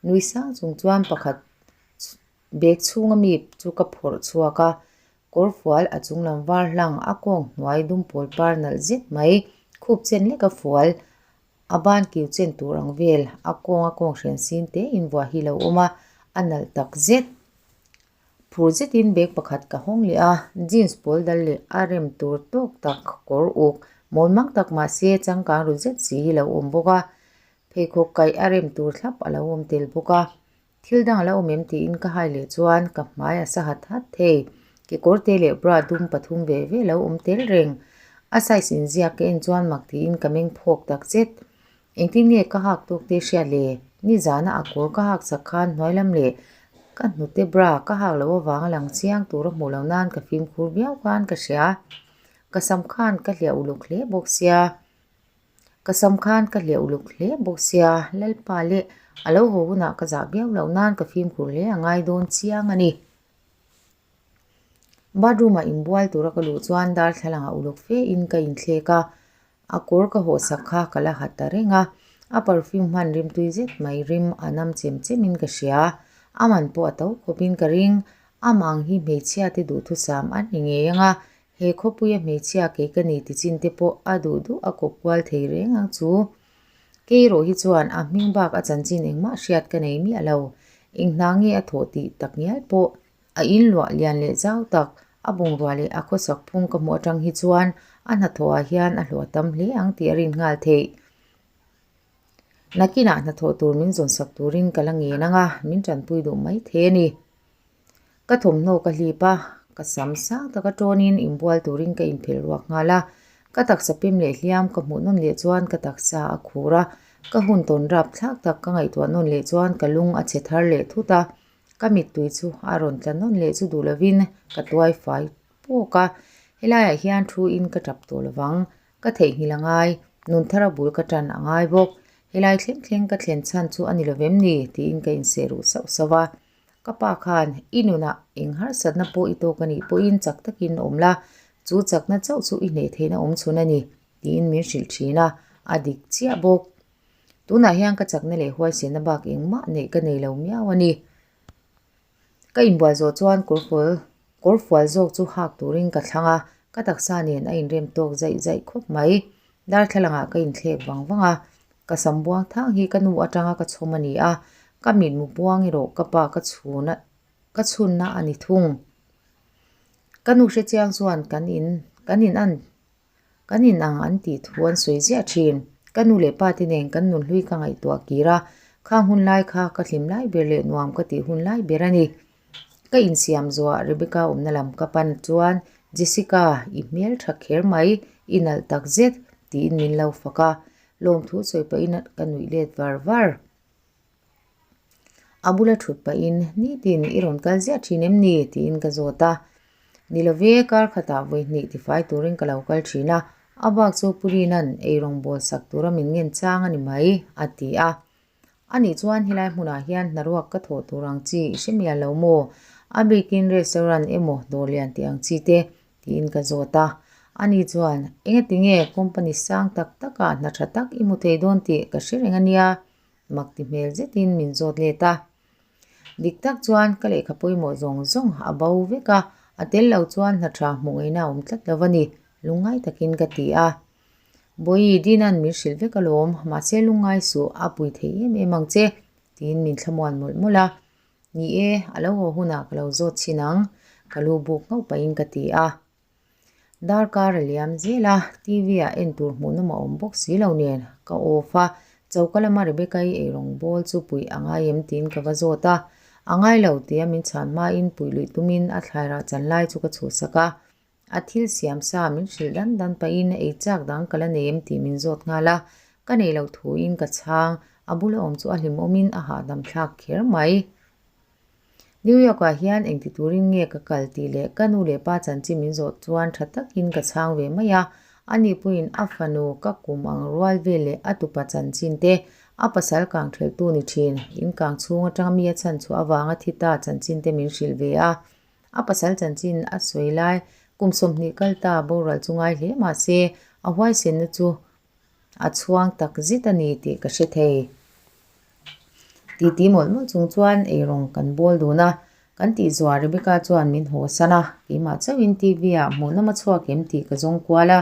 Nui sang chung chuan pakhat bag chhunga mi chu ka phawrh chhuak a, kawr fual a chung lam var hlang a kawng hnuai dum pawl par nalh zet mai, khup chen lek a fual, a ban kiu chen tur ang vel, a kawng a kawng hrian sin te invuah hi lo awm a, A nalh tak zet. Phur zetin bag pakhat ka hawng leh a, jeans pawl dal leh a rem tur tawk tak kawr uk mawn mang tak mahse changkang ru zet si hi lo awm bawk a, pheikhawk kaih a rem tur thlap a lo awm tel bawk a. Thil dang a lo awm em tiin ka hai leh chuan ka hmai a sa hat hat thei. Kekawr te leh bra dum pathum ve ve lo awm tel reng. A size inziak ka en chuan mak tiin ka meng phawk tak zet. Engtin nge ka hak tawk te hriat le? Nizana a kawr ka hak sak khan hnuai lam leh ka hnute bra ka hak loh avanga lang chiang tur a hmuh loh nan ka fimkhur viau khan ka hria. Ka sam khan ka hliah uluk hle bawk sia. Ka sam khan ka hliah uluk hle bawk sia, Lalpa leh a lo haw hunah ka zah viau loh nan ka fimkhur hle a ngai dawn chiang a ni. Bathroom ah inbual tura ka luh chuan darthlalang ah uluk fe in ka inthlek a, a kawr ka hawh sak kha ka la hat ta reng a, a perfume hman rimtui zet mai rim a nam chem chem in ka hria, a man pawh a to khawp in ka ring, amah ang hi hmeichhia te duhthusam a ni ngei ang a, He khawpuia hmeichhia kei ka ni ti chin te pawh a duh duh a kawp kual thei reng ang chu. Kei erawh hi chuan a hming bak a chanchin engmah hriat ka nei miah lo. Eng hna nge a thawh tih tak ngial pawh a inluah lian leh zau tak, a bungrua leh a khawsak phung ka hmuh atang hi chuan a hnathawhah hian a hlawh tam hle ang tih a rin nghal theih. Nakinah hnathawh tur min zawnsak turin ka la ngen ang a, min tanpui duh mai thei a ni. Ka thawmhnaw ka hlip a, ka sam sang taka tawnin inbual turin ka inphelh ruak nghal a. Ka taksa pem leh hliam ka hmuh nawn leh chuan ka taksa a khur a, ka hun tawn rap thlak tak ka ngaihtuah nawn leh chuan ka lung a chhe thar leh thut a. Ka mittui chu a rawn tla nawn leh chu duh lovin ka tuai fai pawk a, helaiah hian thu in ka tap tawh lovang. Ka theihnghilh a ngai, nun thara bul ka tan a ngai bawk. Helai thleng thleng ka thlen chhan chu a ni lovem ni? tiin ka inseh ruh sauh sauh a. Ka pa khan, I nunah eng harsatna pawh i tawk a nih pawhin chak takin awm la, chu chakna chauh chu i hneh theihna awm chhun a ni, tiin min hrilh thin a, a dik chiah bawk. Tunah hian ka chakna leh huaisenna bak engmah neih ka nei lo miau a ni. Ka inbual zawh chuan kawrfual kawrfual zawk chu hak turin ka thlang a, ka taksa nen a inrem tawk zaih zaih khawp mai. Darthlalangah ka inthlek vang vang a, Ka sam buang thang hi ka nu atanga ka chhawm a ni a, ka mitmu buang erawh ka pa ka chhun a ka chhunna a ni thung. Ka nu hrechiang chuan kan in kan in an kan in ang an tih thu an sawi ziah thin. Ka nu leh pa te nen kan nunhlui ka ngaihtuah kir a, khang hun lai kha ka hlim lai ber leh nuam ka tih hun lai ber a ni. Ka insiam zuah Rebecca awmna lam ka pan chuan Jessica i hmel tha kher mai, i nalh tak zet tiin min lo fak a, Lawmthu sawi pahin ka nuih let var var. A bula thut pahin nitin i rawn kal ziah thin em ni? tiin ka zawt a. Ni love, kar khatah vawi hnih tifai turin ka lo kal thin a, a bak chu Pu Rina'n eirawng bawl sak tura min ngen chang a ni mai, a ti a. Anih chuan helai hmunah hian hnaruak ka thawh tur ang chi i hre mial lo maw? A bikin restaurant emaw dawr lian tih ang chi te tiin ka zawt a. Ani chuan, Engati nge company sang tak takah hna tha tak i hmu thei dawn tih ka hre reng a nia, mak ti hmel zetin min zawt let a. Dik tak chuan ka lehkha pawimawh zawng zawng a bo vek a, a tel lo chuan hna tha hmuh ngaihna a awm tlat lo a ni, lungngai takin ka ti a. Bawihi, Dina'n min hrilh vek alawm, mahse lungngai suh, a pui thei em em ang che, tiin min thlamuan mawlh mawlh a. Ni e, a lo haw hunah ka lo zawt chhin ang, ka lu buk nghauh pahin ka ti a. Darkar a liam zel a, TV ah en tur hmuhnawm a awm bawk si lo nen, ka off a, choka lama Rebecca-i eirawng bawl chu puih a ngai em tiin ka va zawt a, a ngai lo tia min chhan hmain puih luih tumin a thlai rah chan lai chu ka chhuhsak a, A thil siam sa min hrilh dan dan pahin ei chak dang ka la nei em tih min zawt nghal a, ka nei loh thuin ka chhang, a bula awm chu a hlimawmin a hahdam thlak kher mai. New York ah hian engti turin nge ka kal tih leh ka nu leh pa chanchin min zawh chuan tha takin ka chhang ve mai a, ani pawhin a fanu ka kum ang rual vel leh a tupa chanchin te, a pasal kang thelhtu ni thin, in kang chhung atanga mi a chhanchhuah avanga thi ta chanchin te min hrilh ve a. A pasal chanchin a sawi lai kum 20 kal ta boral chu ngai hle mah se a huaisenna chu a chhuang tak zet a ni tih ka hre thei. Titi mawlh mawlh chung chuan eirawng kan bawl dun a, kan tih zuah Rebecca chuan min haw san a, keimah chauhin TV ah hmuhnawm a chhuak em tih ka zawng kual a,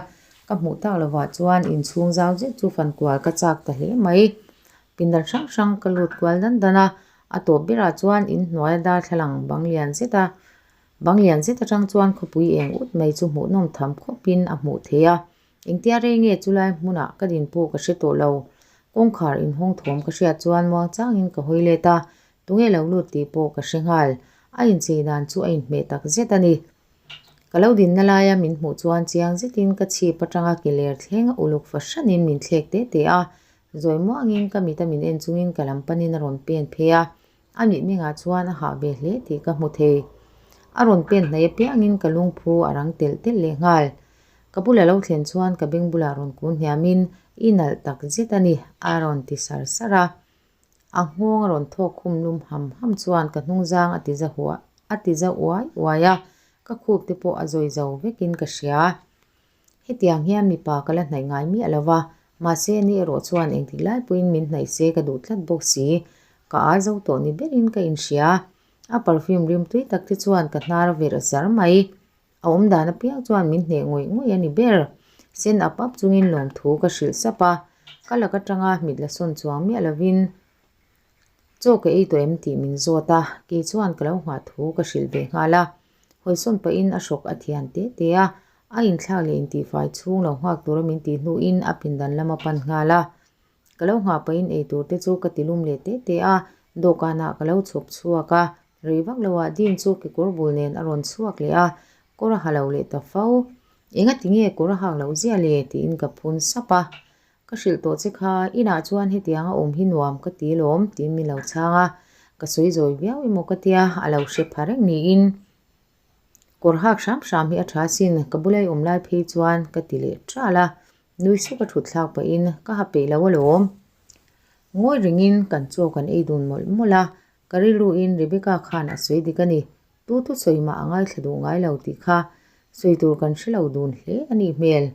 ka hmuh tak lovah chuan inchhung zau zet chu fan kual ka chak ta hle mai. Pindan hrang hrang ka lut kual dan dan a. A tawp berah chuan in hnuaia darthlalang bang lian zet a bang lian zet atang chuan khawpui eng ut mai chu hmuhnawm tham khawpin a hmuh theih a. Engtia rei nge chulai hmunah ka din pawh ka hre tawh lo. Kawngkhar inhawng thawm ka hriat chuan muang changin ka hawi let a, tunge lo lut tih pawh ka hre nghal. A inchei dan chu a inhmeh tak zet a ni. Ka lo dinna laia min hmuh chuan chiang zetin ka chhip atanga ke ler thleng uluk fahranin min thlek te te a, zawi muangin ka mita min en chungin ka lam panin a rawn pen phei a, a mitmengah chuan a hah ve hle tih ka hmu thei. A rawn pen hnaih apiangin ka lungphu a rang telh telh leh nghal. Ka bula lo thlen chuan ka beng bulah rawn kun hniamin i nalh tak zet a ni a rawn ti sar sar a. A nghawng a rawn thawk khum lum ham ham chuan ka hnungzang a ti za huah a ti za uai uai a, ka khup te pawh a zawi zo vekin ka hria. Hetiang hian mipa ka la hnaih ngai miah lo va, mahse ani erawh chuan engtik lai pawhin min hnaih se ka duh tlat bawk si. Ka â zo tawh ni berin ka inhria. A perfume rim tui tak te chuan ka hnar a verh zar mai. A awm dan apiang chuan min hneh ngawih ngawih a ni ber. Sen ap ap chungin lawmthu ka hrilh sap a, ka lak atanga mit la sawn chuang miah lovin chaw ka ei tawh em tih min zawt a, kei chuan ka lo nghah thu ka hrilh ve nghal a. Hawisawn pahin a hrawk a thian te te a, a inthlak leh intihfai chhung lo nghak tura min tih hnuin a pindan lam a pan nghal a. Ka lo nghah pahin eitur te chu ka ti lum leh te te a, dawhkanah ka lo chhawp chhuak a, rei vak loah Dean chu kekawr bul nen a rawn chhuak leh a, kawr a ha lo leh ta fo. Engati nge kawr a hak loh ziah le? tiin ka phun sap a. Ka hrilh tawh che kha, inah chuan hetiang a awm hi nuam ka ti lawm tiin min lo chhang a, ka sawi zawi viau emaw ka tia, a lo hre pha reng niin. Kawr hak hram hram hi a tha sin, ka bula i awm lai phei chuan ka ti leh ṭal a, Nui suk a thut thlak pahin ka ha peih lo alawm. Ngawi ringin kan chaw kan ei dun mawlh mawlh a, ka rilruin Rebecca khan a sawi dik a ni. Tu thusawi mah a ngaithla duh ngai lo tih kha sawi tur kan hre lo dun hle a nih hmel.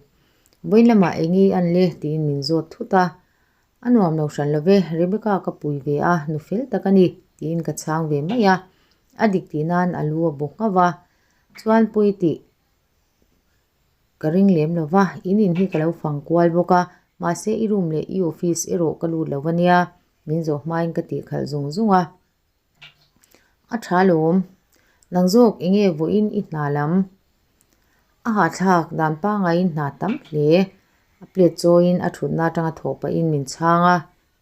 Vawiin lamah eng nge i an le tiin min zawt thut a. A nuam lo hran lo ve, Rebecca ka pui ve a, nu fel tak a ni tiin ka chhang ve mai a. A dik tih nan a lu a bu nghauh a, chuan pawi tih Ka ring lem lo va, in in hi ka lo fang kual bawk a, mahse i room leh i office erawh ka lut lo va nia, min zawh hmain ka tih khalh zung zung a. A tha lawm, nang zawk eng nge vawiin i hna lam? A hahthlak dan pangaiin hna tam hle, a plate chawiin a thutna atanga thawh pahin min chhang a,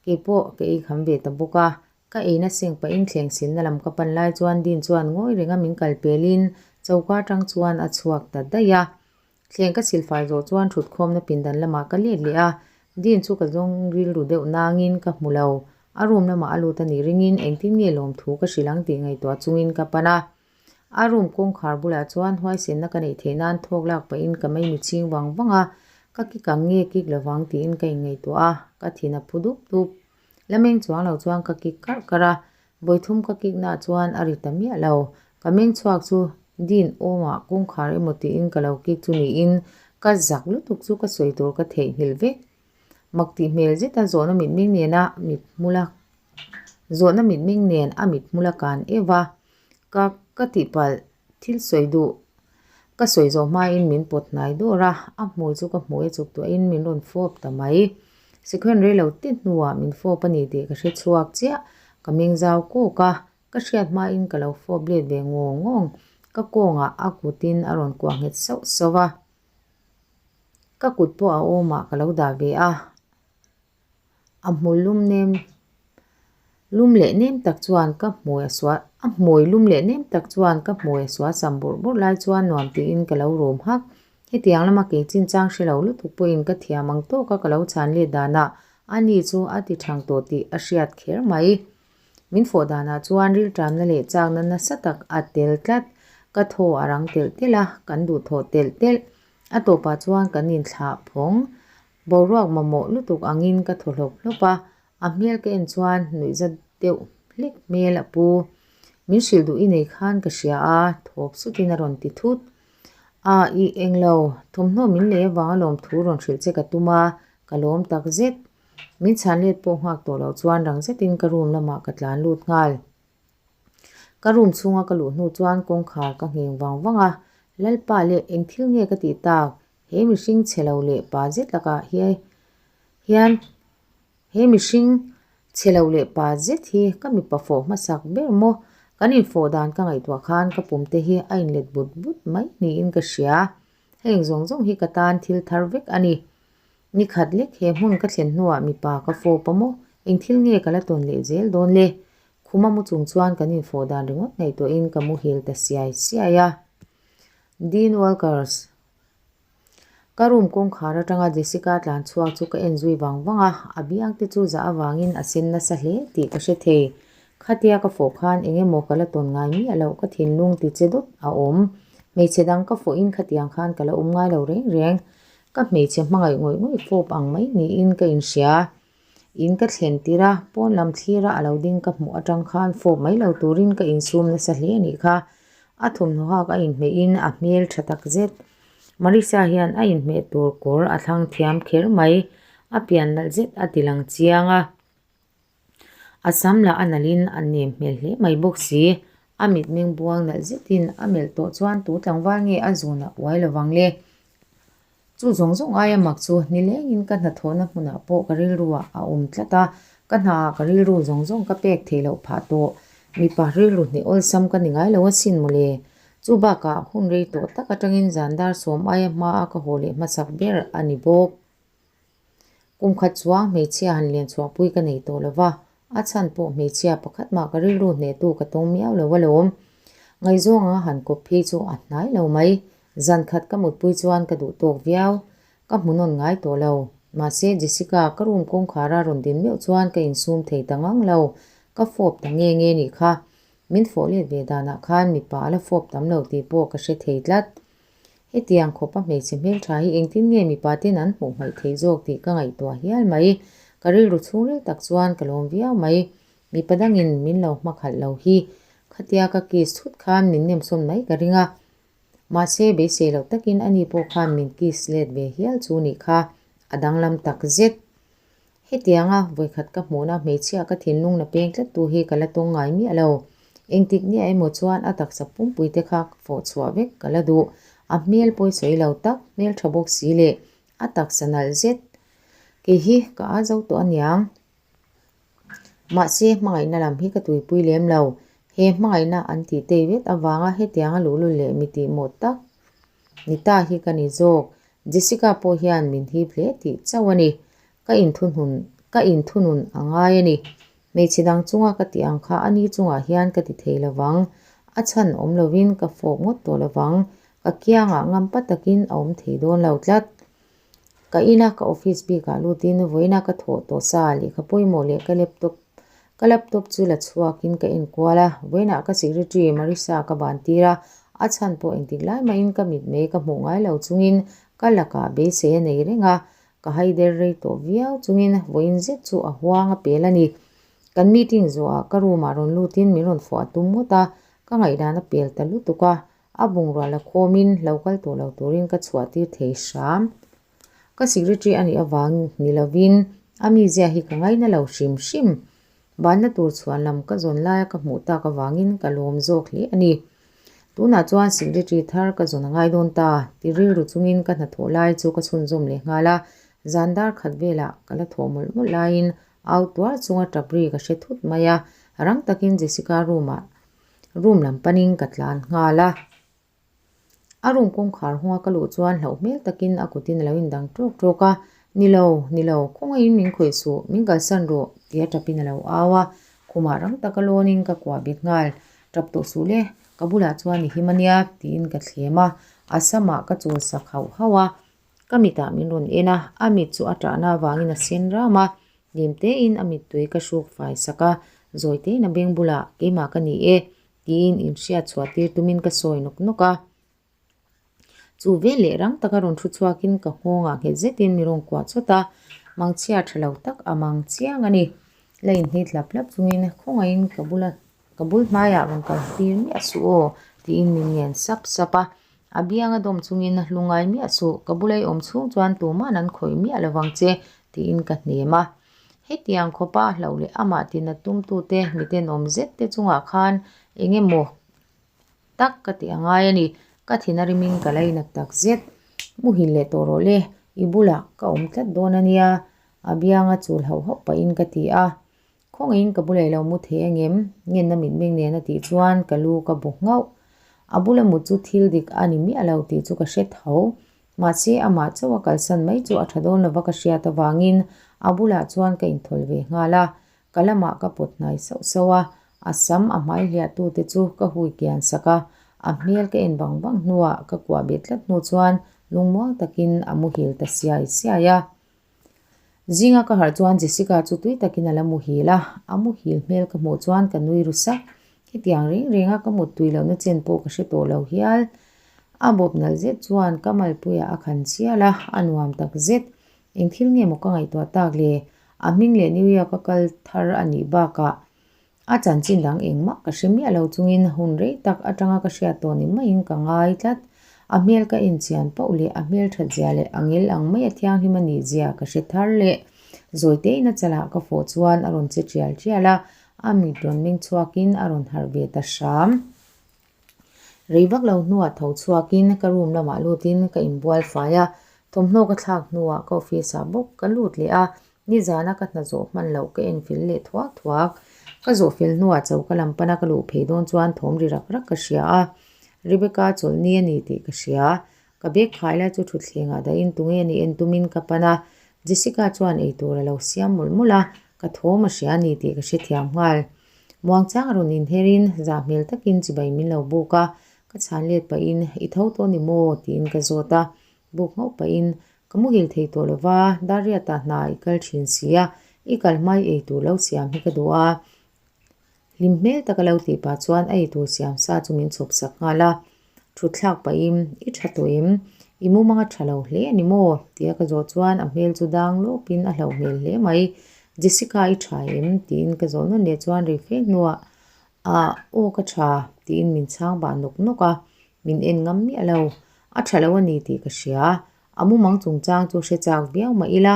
keipawh ka ei kham ve ta bawk a, Ka eina seng pahin thleng silna lam ka pan lai chuan Dean chuan ngawi renga min kal pelin choka atang chuan a chhuak ta daih a. Thleng ka silfai zawh chuan thutkhawmna pindan lamah ka let leh a, Dean chu ka zawng rilru deuh nangin ka hmu lo. A room lamah a lut a nih ringin engtin nge lawmthu ka hrilh ang tih ngaihtuah chungin ka pan a. A room kawngkhar bulah chuan huaisenna ka neih theih nan thawk lak pahin ka mei mi chhing vang vang a, ka kik ang nge kik lovang tiin ka inngaihtuah a, ka thin a phu dup dup. La meng chuang lo chuan ka kik karh karh a, vawithum ka kik nah chuan a ri ta miah lo. Ka meng chhuak chu Dean awmah kawngkhar emaw tiin ka lo kik chu niin ka zak lutuk chu ka sawi tur ka theihnghilh vek. Mak tih hmel zeta zawhna mitmeng nena mithmul a zawhna mitmeng nen a mithmul a kan euh a, ka ka tihpalh thil sawi duh ka sawi zawh hmain min pawt hnai dawr a, a hmui chu ka hmuh e chuk tuahin min rawn fawp ta mai. Sekhen rei lo te hnuah min fawp a ni tih ka hre chhuak chiah, ka meng zau kawk a, ka hriat hmain ka lo fawp let ve ngawng ngawng, ka kawngah a kutin a rawn kuah nghet sauh sauh a. Ka kut pawh a awmah ka lo dah ve a, a hmul lum nem lum leh nem tak chuan ka hmui a sual a hmui lum leh nem tak chuan ka hmui a sual sam bawrh bawrh lai chuan nuam tiin ka lo rum hak. Hetiang lama kei chinchang hre lo lutuk pawhin ka thiam ang tawka ka lo chhan let danah ani chu a ti thang tawh tih a hriat kher mai. Min fawh danah chuan rilṭamna leh chakna nasa tak a tel tlat. Ka thaw a rang telh telh a, kan duhthawh telh telh. A tawpah chuan kan inthlah phawng. Boruak mamawh lutuk angin ka thaw hlawp hlawp a, a hmel ka en chuan nuihza deuh hlek hmel a pu. Min hrilh duh i nei khan ka hria a, thawp sutin a rawn ti thut. A, i englo, thawmhnaw min lei avanga lawmthu rawn hrilh che ka tum a, ka lawm takzet. Min chhan let pawh nghak tawh loh chuan rang zetin ka room lamah ka tlan lut nghal. Ka room chhunga ka luh hnu chuan kawngkhar ka ngheng vang vang a, Lalpa leh eng thil nge ka tih tak? He mihring chhe lo leh pa zet lakah hian he mihring Chhe lo leh pa zet hi ka mipa fawh hmasak ber maw? Kan infawh dan ka ngaihtuah khan ka pum te hi a inlet but but mai niin ka hria. Heng zawng zawng hi ka tan thil thar vek a ni. Ni khat lek he hmun ka thlen hnuah mipa ka fawp a maw? Eng thil nge ka la tawn leh zel dawn le? Khuma mu chung chuan kan infawh dan ringawt ngaihtuahin ka muhil ta siai siai a. Dean Walkers. Ka room kawngkhar atanga Jessica tlan chhuak chu ka en zui vang vang a, a biang te chu zah avangin a sen nasa hle tih ka hre thei. Khatia ka fawh khan eng emaw ka la tawn ngai miah loh ka thinlung ti che dawt a awm. Hmeichhe dang ka fawhin khatiang khan ka la awm ngai lo reng reng. Ka hmeichhe hmangaih ngawih ngawih fawp ang mai niin ka inhria. In ka thlen tir a, pawn lam thlir a a lo ding ka hmuh atang khan fawp mai lo turin ka insum nasa hle a nih kha. A thawmhnaw hak a inhmeh in a hmel tha tak zet. Marissa hian a inhmeh tur kawr a thlang thiam kher mai. A pian nalh zet a ti lang chiang a. A sam lah a nalh in a nem hmel hle mai bawk si. A mitmeng buang nalh zetin a melh tawh chuan tu tlangval nge a zawnah uai lovang le. Chu zawng zawng aia mak chu nilengin ka hnathawhna hmunah pawh ka rilruah a awm tlat a, ka hnaah ka rilru zawng zawng ka pek theih loh phah tawh. Mipa rilru hneh awlsam ka ni ngai lo asin mawle. Chu bakah hun rei tawh tak atangin zan dar sawm aia hmaa ka haw leh hmasak ber a ni bawk. Kum khat chuang hmeichhia han lian chhuahpui ka nei tawh lo va, a chhan pawh hmeichhia pakhat mah ka rilru hnehtu ka tawng miau lo alawm. Ngaihzawng anga han kawp phei chu a hnai lo mai. Zan khat ka mutpui chuan ka duh tawk viau. Ka hmu nawn ngai tawh lo. Mahse Jessica ka room kawngkhara rawn din meuh chuan ka insum thei ta ngang lo. Ka fawp ta nge nge nih kha. Min fawh let ve danah khan mipa a la fawp tam lo tih pawh ka hre thei tlat. Hetiang khawpa hmeichhe hmeltha hi engtin nge mipa ten an hmuh hmaih theih zawk tih ka ngaihtuah hial mai. Ka rilru chhungril tak chuan ka lawm viau mai. Mipa dangin min lo hmakhalh lo hi. Khatia ka kiss thut khan min nemsawn mai ka ring a. Mahse beisei loh takin ani pawh khan min kiss let ve hial chu nih kha a danglam tak zet. Hetianga vawikhat ka hmuhna hmeichhia ka thinlung la peng tlat tu hi ka la tawng ngai miah lo. Engtik nia emaw chuan a taksa pumpui te kha fawh chhuah vek ka la duh. A hmel pawi sawi lo tak, hmel tha bawk si leh a taksa nalh zet. Kei hi ka a zo tawh aniang. Mahse hmangaihna lam hi ka tuipui lem lo. He hmangaihna an tih tei vet avanga hetianga luhlul leh mi tihmawh tak ni ta hi ka ni zawk. Jessica pawh hian min hip hle tih chauh a ni. Ka inthunun ka inthunun a ngai a ni. Hmeichhe dang chunga ka tih ang kha ani chungah hian ka ti thei lovang. A chhan awm lovin ka fawp ngawt tawh lovang. Ka kiangah ngampa takin a awm thei dawn lo tlat. Ka ina ka office bikah lutin vawiina ka thawh tawh sa lehkha pawimawh leh ka laptop ka laptop chu la chhuakin ka enkual a. Vawiinah ka secretary Marissa ka ban tir a, a chhan pawh engtik lai mahin ka mitmei ka hmuh ngai lo chungin ka lakah beisei a nei reng a, ka haider rei tawh viau chungin vawiin zet chu a huang a pel a ni. Kan meeting zawhah ka room ah rawn lutin min rawn fawh a tum ngawt a, ka ngaihdan a pel ta lutuk a, A bungrua la khawmin lo kal tawh lo turin ka chhuah tir thei hram. Ka secretary a nih avang ni lovin a mizia hi ka ngaina lo hrim hrim. Banna tur chhuan lam ka zawn laia ka hmuh tak avangin ka lawm zawk hle a ni. Tunah chuan secretary thar ka zawn a ngai dawn ta ti rilru chungin ka hnathawh lai chu ka chhunzawm leh nghal a, zan dar khat velah ka la thawh mawlh mawlh laiin au tuar chunga tap ri ka hre thut mai a, rang takin Jessica room-ah Room lam panin ka tlan nghal a. A room kawngkhar hunga ka luh chuan hlauh hmel takin a kutin a lo indang tawk tawk a, Ni lo, ni lo, khawngaihin min khawih suh, min kalsan rawh, tia tapin a lo au a. Khumah rang taka lawnin ka kuah bet nghal, Tap tawh suh le, ka bulah chuan i him ania, tiin ka thlem a. A samah ka chawl sak hauh hauh a. Ka mitah min rawn en a, a mit chu a tahna avangin a sen ram a, hlim tein a mittui ka hruk fai sak a, zawi tein a beng bulah keimah ka ni e tiin inhriat chhuah tir tumin ka sawi nawk nawk a. Chu vel leh rang taka rawn thu chhuakin ka nghawngah nghet zetin mi rawn kuah chawt a, mangchhia tha lo tak a mang chiang a ni. La inhnit hlap hlap chungin khawngaihin ka bula Ka bul hmaiah rawn kal tir miah suh aw tiin min ngen sap sap a. A bianga dawm chungin a hlu ngai miah suh, ka bula i awm chhung chuan tuman an khawih miah lovang che tiin ka hnem a. Hetiang khawpa a hlauh leh amah tina tumtute mitenawm zet te chungah khan eng emaw tak ka tih a ngai a ni. Ka thin a rimin ka lainat tak zet. Muhil leh tawh rawh le, i bulah ka awm tlat dawn a nia a bianga chul hauh hauh pahin ka ti a. Khawngaihin ka bulah i lo mu thei angem? Ngenna mitmeng nen a tih chuan ka lu ka bu nghauh. A bula mut chu thil dik a ni miah lo tih chu ka hre tho. Mahse amah chauh a kalsan mai chu a tha dawn lova ka hriat avangin a bulah chuan ka inthawl ve nghal a. Ka lamah ka pawt hnai sauh sauh a, a sam a hmai hliah tute chu ka hui kian sak a, a hmel ka en vang vang hnuah ka kuah bet tlat hnu chuan lungmuang takin a muhil ta siai siai a. Zinga ka harh chuan Jessica chu tui takin a la muhil a, a muhil hmel ka hmuh chuan ka nui ru sak. Hetiang reng renga ka mut tui lohna chen pawh ka hre tawh lo hial. A bawp nalh zet chuan ka malpuiah a khan chial a, a nuam tak zet. Eng thil nge maw ka ngaihtuah tak le? A hming leh New York a kal thar a nih bakah a chanchin dang engmah ka hre miah lo chungin hun rei tak atanga ka hriat tawh ni maiin ka ngai tlat. A hmel ka inchian pauh leh a hmel that zia leh a ngel ang mai a thianghlim a nih zia ka hre thar leh zawitein a chalah ka fawh chuan a rawn che tial tial a, a mit rawn meng chhuakin a rawn harh ve ta hram. Rei vak lo hnuah tho chhuakin ka room lamah lutin ka inbual fai a, thawmhnaw ka thlak hnuah ka office ah bawk ka lut leh a, nizana ka hna zawh hman loh ka enfil leh thuak thuak. Ka zawh fel hnuah choka lam pana ka luh phei dawn chuan thawm ri rak rak ka hria a, Rebecca chawlhni a ni tih ka hria. Ka bag khai lai chu thutthlengah dahin tunge a nih en tumin ka pan a, Jessica chuan eitur a lo siam mawlh mawlh a, ka thawm a hria a ni tih ka hrethiam nghal. Muangchang a rawn inherin zah hmel takin chibai min lo buk a, ka chhan let pahin i tho tawh ni maw? tiin ka zawt a, buk nghauh pahin ka muhil thei tawh lo va, Dariata hna i kal thin si a, i kal hmai ei tur lo siam hi ka duh a. Hlim hmel taka lo tih pah chuan a eitur siam sa chu min chhawp sak nghal a, thut thlak pahin i tha tawh em? I mumang a tha lo hle a ni maw? tia ka zawh chuan a hmel chu dang lawpin a hlauh hmel hle mai. Jessica i tha em? tiin ka zawh nawn leh chuan rei fe hnuah Ah aw ka tha tiin min chhang bah nawk nawk a, min en ngam miah lo. A tha lo a ni tih ka hria. A mumang chungchang chu hre chak viau mah ila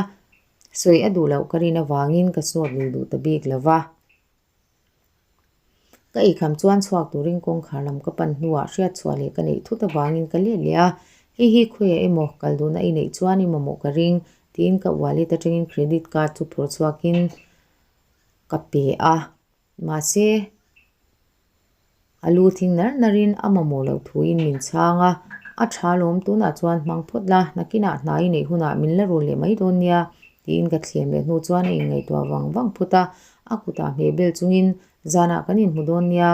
sawi a duh loh ka rin avangin ka sawt lui duh ta bik lo va. Ka eikham chuan chhuak turin kawngkhar lam ka pan hnuah hriat chhuah leh ka neih thut avangin ka let leh a, hei hi khawiah emaw kal duhna i neih chuan i mamawh ka ring tiin ka wallet atangin credit card chu phur chhuakin ka pe a, mahse A lu thing nar narin a mamawh loh thuin min chhang a, A tha lawm, tunah chuan hmang phawt la, nakinah hna i neih hunah min la rul leh mai dawn nia, tiin ka thlem leh hnu chuan a inngaihtuah vang vang phut a, a kutah hmeh bel chungin, Zanah kan inhmu dawn nia,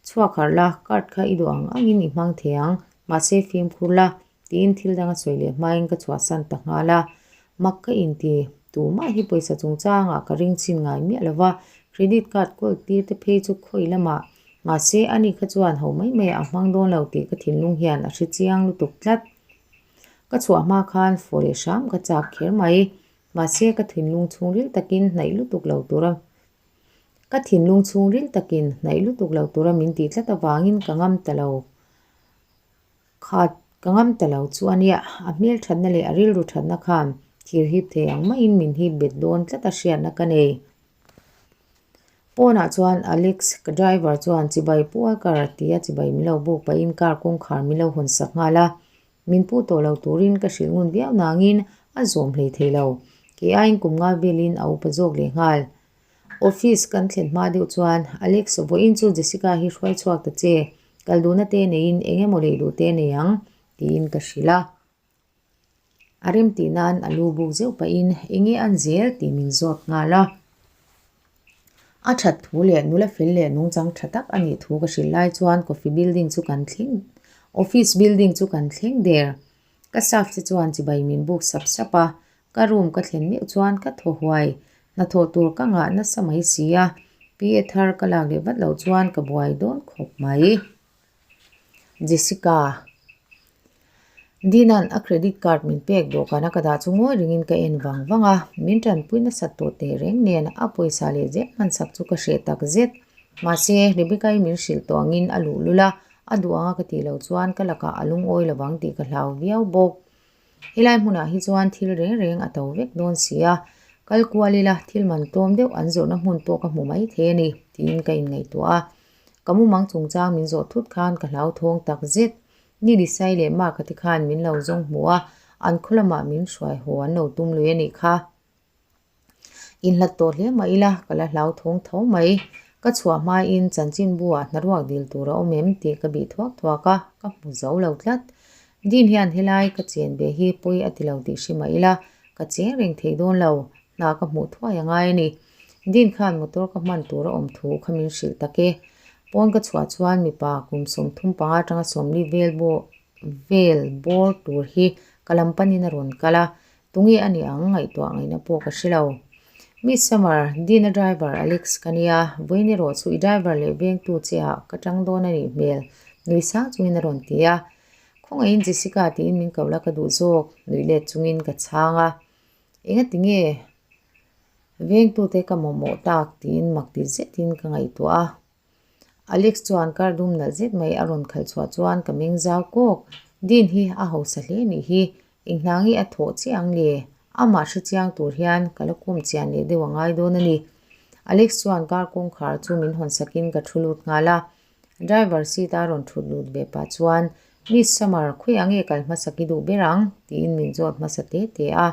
chhuak harh la, card kha i duh ang angin i hmang thei ang, mahse fimkhur la, Tiin thil dang a sawi leh hmain ka chhuahsan ta nghal a, mak ka inti, tumah hi pawisa chungchangah ka ring chhin ngai miah lo va, credit card kawl tir te phei chu khawi lamah, mahse ani kha chuan ho mai mai a hmang dawn lo tih ka thinlung hian a hre chiang lutuk tlat. Ka chhuah hma khan fawh leh hram ka chak kher mai, mahse ka thinlung chhungril takin hnaih lutuk lo tura ka thinlung chhungril takin hnaih lutuk lo tura min tih tlat avangin ka ngam ta lo. Kha ka ngam ta lo chu a nia, a hmel thatna leh a rilru thatna khan thir hip thei ang maiin min hip bet dawn tlat a hriatna ka nei. Pawnah chuan Alex, ka driver chuan chibai pual kar tia chibai min lo buk pahin car kawngkhar min lo hawn sak nghal a. Min pu tawh lo turin ka hrilh ngun viau nangin a zawm hlei thei lo. Kei aiin kum nga velin a upa zawk leh nghal. Office kan thlen hma deuh chuan Alex vawiin chu Jessica hi hruai chhuak ta che, kal duhna te neiin eng emaw lei duh te nei ang tiin ka hrilh a. A rem tih nan a lu buk zeuh pahin eng nge an zel tih min zawt nghal a. A that thu leh nula fel leh nungchang tha tak a nih thu ka hrilh lai chuan coffee building chu kan thleng office building chu kan thleng der. Ka staff te chuan chibai min buk sap sap a, Ka room ka thlen meuh chuan ka thaw huai, hnathawh tur ka ngah nasa mai si a, PA thar ka lak leh vat loh chuan ka buai dawn khawp mai. Jessica. Dina'n a credit card min pek dawhkan a ka dah chu ngawi ringin ka en vang vang a, min tanpui nasat tawh teh reng nen a pawisa leh zel hmansak chu ka hreh tak zet. Mahse, Rebecca-i min hrilh tawh angin a luh lul a, a duh anga ka tih loh chuan ka lakah a lungawi lovang tih ka hlau viau bawk. Helai hmunah hi chuan thil reng reng a to vek dawn si a, kal kual ila thil man tlawm deuh an zawrhna hmun pawh ka hmu mai thei a ni tiin ka inngaihtuah a. Ka mumang chungchang min zawh thut khan ka hlauthawng tak zet. Ni Disai leh Mark-a te khan min lo zawng hmu a, an khaw lamah min hruai haw an lo tum lui a nih kha. Inhlat tawh hle mah ila ka la hlauthawng tho mai. Ka chhuah hmain chanchinbu ah hnaruak dil tur a awm em tih ka bih thuak thuak a, ka hmu zo lo tlat. Din hian helai ka chen ve hi pawi a ti lo tih hri mah ila ka cheng reng thei dawn lo, hna ka hmuh thuai a ngai a ni. Din khan motor ka hman tur a awm thu kha min hrilh tak e. Pawn ka chhuah chuan mipa kum 35 atanga 40 vel vel bawr tur hi ka lam panin a rawn kal a, Tunge a nih ang ngaihtuah ngaihna pawh ka hre lo. Miss Summer, Dina driver Alex ka nia, vawiin erawh chu i driver leh vengtu che ah ka tang dawn a nih hmel, nui sang chungin a rawn ti a. Khawngaihin Jessica tiin min koh la ka duh zawk, nuih let chungin ka chhang a. Engati nge vengtute ka mamawh tak tiin mak ti zetin ka ngaihtuah a. Alex chuan car dum nalh zet mai a rawn khalh chhuah chuan ka meng zau kawk. Dean hi a hausa hle nih hi, eng hna nge a thawh chiah ang le? Amah hre chiang tur hian ka la kum chian leh deuh a ngai dawn a ni. Alex chuan car kawngkhar chu min hawn sakin ka thu lut nghal a. Driver seat a rawn thut lut ve pah chuan, Miss Summer, khawiah nge kal hmasak i duh ber ang? tiin min zawt hmasa te te a.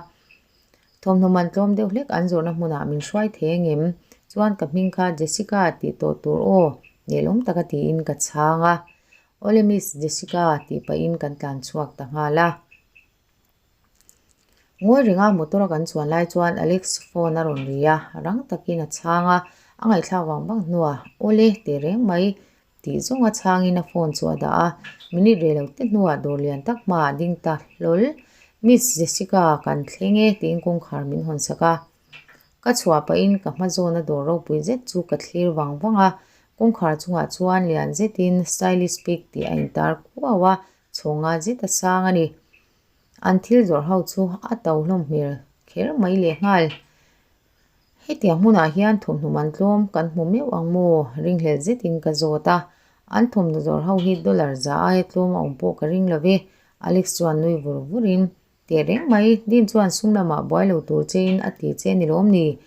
Thawmhnaw man tlawm deuh hlek an zawrhna hmunah min hruai thei angem? Chuan ka hming kha Jessica tih tawh tur aw, nelawm taka tiin ka chhang a. Awle Miss Jessica tih pahin kan tlan chhuak ta nghal a. Ngawi renga motor a kan chuan lai chuan Alex phone a rawn ri a, rang takin a chhang a, a ngaihthlak vang vang hnuah Awle teh reng mai Tih zawnga chhangin a phone chu a dah a, minute rei lo te hnuah dawr lian tak hmaah a ding ta hlawl. Miss Jessica kan thleng e tiin kawngkhar min hawn sak a. Ka chhuah pahin ka hma zawna dawr ropui zet chu ka thlir vang vang a, kawngkhar chungah chuan lian zetin Stylish Pic tih a intar kuau a, chhawnga zet a sang a ni. An thil zawrh ho chu a to hlawm hmel kher mai lehnghal. Hetiang hmunah hian thawmhnaw man tlawm kan hmu meuh ang maw? Ringhlel zetin ka zawt a. An thawmhnaw zawrh ho hi dollar za aia tlawm a awm pawh ka ring lo ve, Alex chuan nui vur vurin, Teh reng mai, Dean chuan sum lamah buai lo tur chein a ti che ni lawm ni?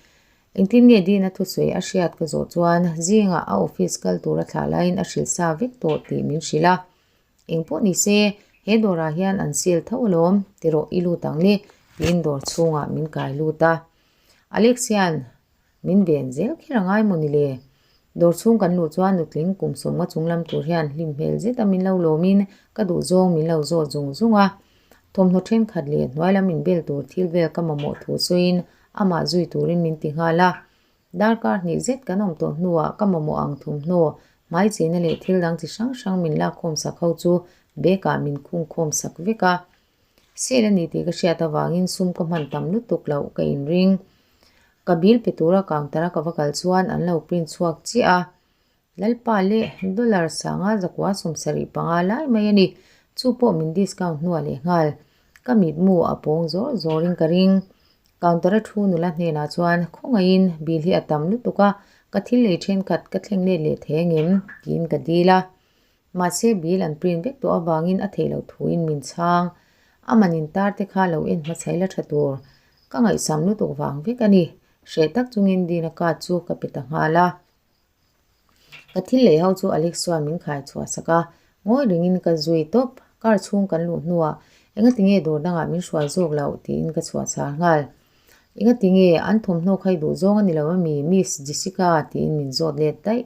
Engtin nge Dean a thusawi a hriat ka zawh chuan zingah a office kal tur a thlah laiin a hrilh sa vek tawh tih min hrilh a. Eng pawh ni se, he dawrah hian an sel tho alawm, ti rawh i lut ang le, tiin dawr chhungah min kai lut a. Alex hian min ven zel kher a ngai maw ni le? Dawr chhung kan luh chuan nutling kum sawmnga chung lam tur hian hlim hmel zeta min lo lawmin ka duhzawng min lo zawt zung zung a. Thawmhnaw thenkhat leh hnuai lam inbel tur thil vel ka mamawh thu sawiin amah zui turin min ti nghal a. Darkar hnih zet kan awm tawh hnuah ka mamawh ang thawmhnaw, hmai cheina leh thil dang chi hrang hrang min lakkhawm sak ho chu bag ah min khungkhawm sak vek a. Sale a ni tih ka hriat avangin sum ka hman tam lutuk loh ka inring. Ka bill pe tura counter a ka va kal chuan an lo print chhuak chiah a. Lalpa leh dollar sanga zakua 75 lai mai a ni. Chu pawh min discount hnuah leh nghal. Ka mitmu a pawng zawr zawrin ka ring. Counter a thu nula hnenah chuan khawngaihin bill hi a tam lutuk a, ka thil lei thenkhat ka thleng let leh thei angem? tiin ka dil a. Mahse bill an print vek tawh avangin a theih loh thuin min chhang. A man intar te kha lo en hmachhaih la tha tur. Ka ngaihsam lutuk vang vek a ni. Hreh tak chungin Dina card chu ka pe ta nghal a. Ka thil lei ho chu Alex chuan min khai chhuah sak a, ngawi ringin ka zui tawp. Car chhung kan luh hnuah engati nge dawr dangah min hruai zawk loh tiin ka chhuah chhar nghal. Engati nge an thawmhnaw kha i duh zawng a ni lo ami Miss Jessica tiin min zawt let daih.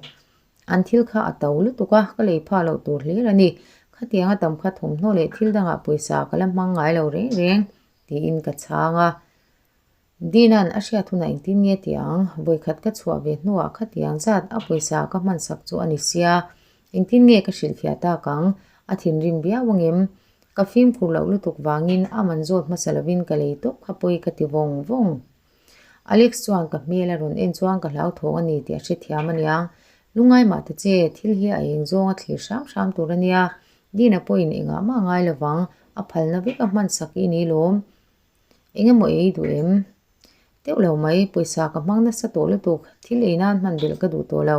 An thil kha a to lutuk a, ka lei phah loh tur hlir a ni. Khatianga tam kha thawmhnaw leh thil dangah pawisa ka la hmang ngai lo reng reng tiin ka chhang a. Dina'n a hriat hunah engtin nge tih ang? Vawikhat ka chhuah ve hnuah khatiang zat a pawisa ka hmansak chu a ni sia. Engtin nge ka hrilhfiah tak ang? A thinrim viau angem? Ka fimkhur loh lutuk vangin a man zawt hmasa lovin ka lei tawp kha pawi ka ti vawng vawng. Alex chuan ka hmel a rawn en chuan ka hlauthawng a ni tih a hrethiam aniang. Lungai mah ta che, thil hi a eng zawng a thlir hram hram tur a nia. Dina pawhin engah mah ngai lovang, a phalna vek a hmansak i ni lawm. Eng emaw ei duh em? Teuh lo mai, pawisa ka hmang nasa tawh lutuk, thil ei nan hman belh ka duh tawh lo,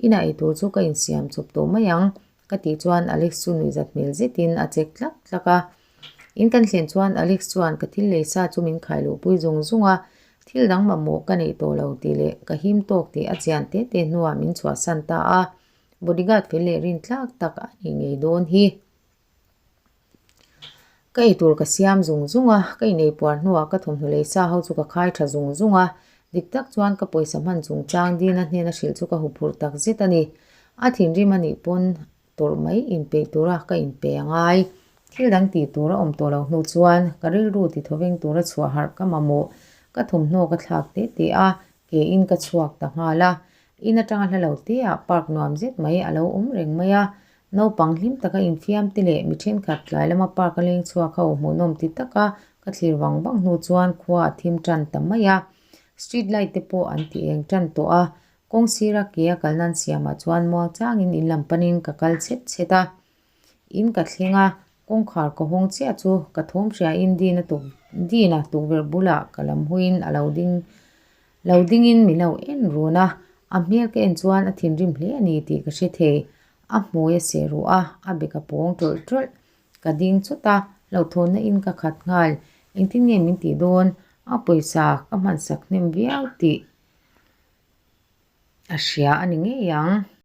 inah ei tur chu ka insiam chawp tawh mai ang, ka tih chuan Alex chu nuihzat hmel zetin a chek tlak tlak a. In kan thlen chuan Alex chuan ka thil lei sa chu min khai luhpui zung zung a, thil dang mamawh ka neih tawh lo tih leh ka him tawk tih a chian te te hnuah min chhuahsan ta a, bodyguard fel leh rintlak tak a nih ngei dawn hi. Ka eitur ka siam zung zung a, ka inei puar hnuah ka thawmhnaw lei sa ho chu ka khai tha zung zung a. Dik tak chuan ka pawisa hman chungchang Dina hnena hrilh chu ka huphurh tak zet a ni. A thinrim a nih pawn tawrh mai inpeih tura ka inpe a ngai. Thil dang tih tur a awm tawh loh hnu chuan ka rilru ti thawveng tura chhuah harh ka mamawh. Ka thawmhnaw ka thlak teh teh a, ke in ka chhuak ta nghal a. In atanga hla lo te ah park nuam zet mai a lo awm reng mai a. Naupang hlim taka infiam te leh mi thenkhat tlai lama park a leng chhuak ho hmuhnawm ti taka ka thlir vang vang hnu chuan khua a thim tan ta mai a. Street light te pawh an ti eng tan tawh a. Kawng sira ke a kalna an siamah chuan muang changin in lam panin ka kal chhet chhet a. In ka thleng a, kawngkhar ka hawng chiah chu ka thawm hriain Dina tuk Dina tukverh bulah ka lam huiin a lo ding lo dingin min lo en run a. A hmel ka en chuan a thinrim hle a ni tih ka hre thei. A hmui a seh ruh a, a bek a pawng tawlh tawlh. Ka ding chawt a, hlauhthawnna in ka khat nghal. Engtin nge min tih dawn? A pawisa ka hmansak hnem viau tih a hria a ni ngei ang.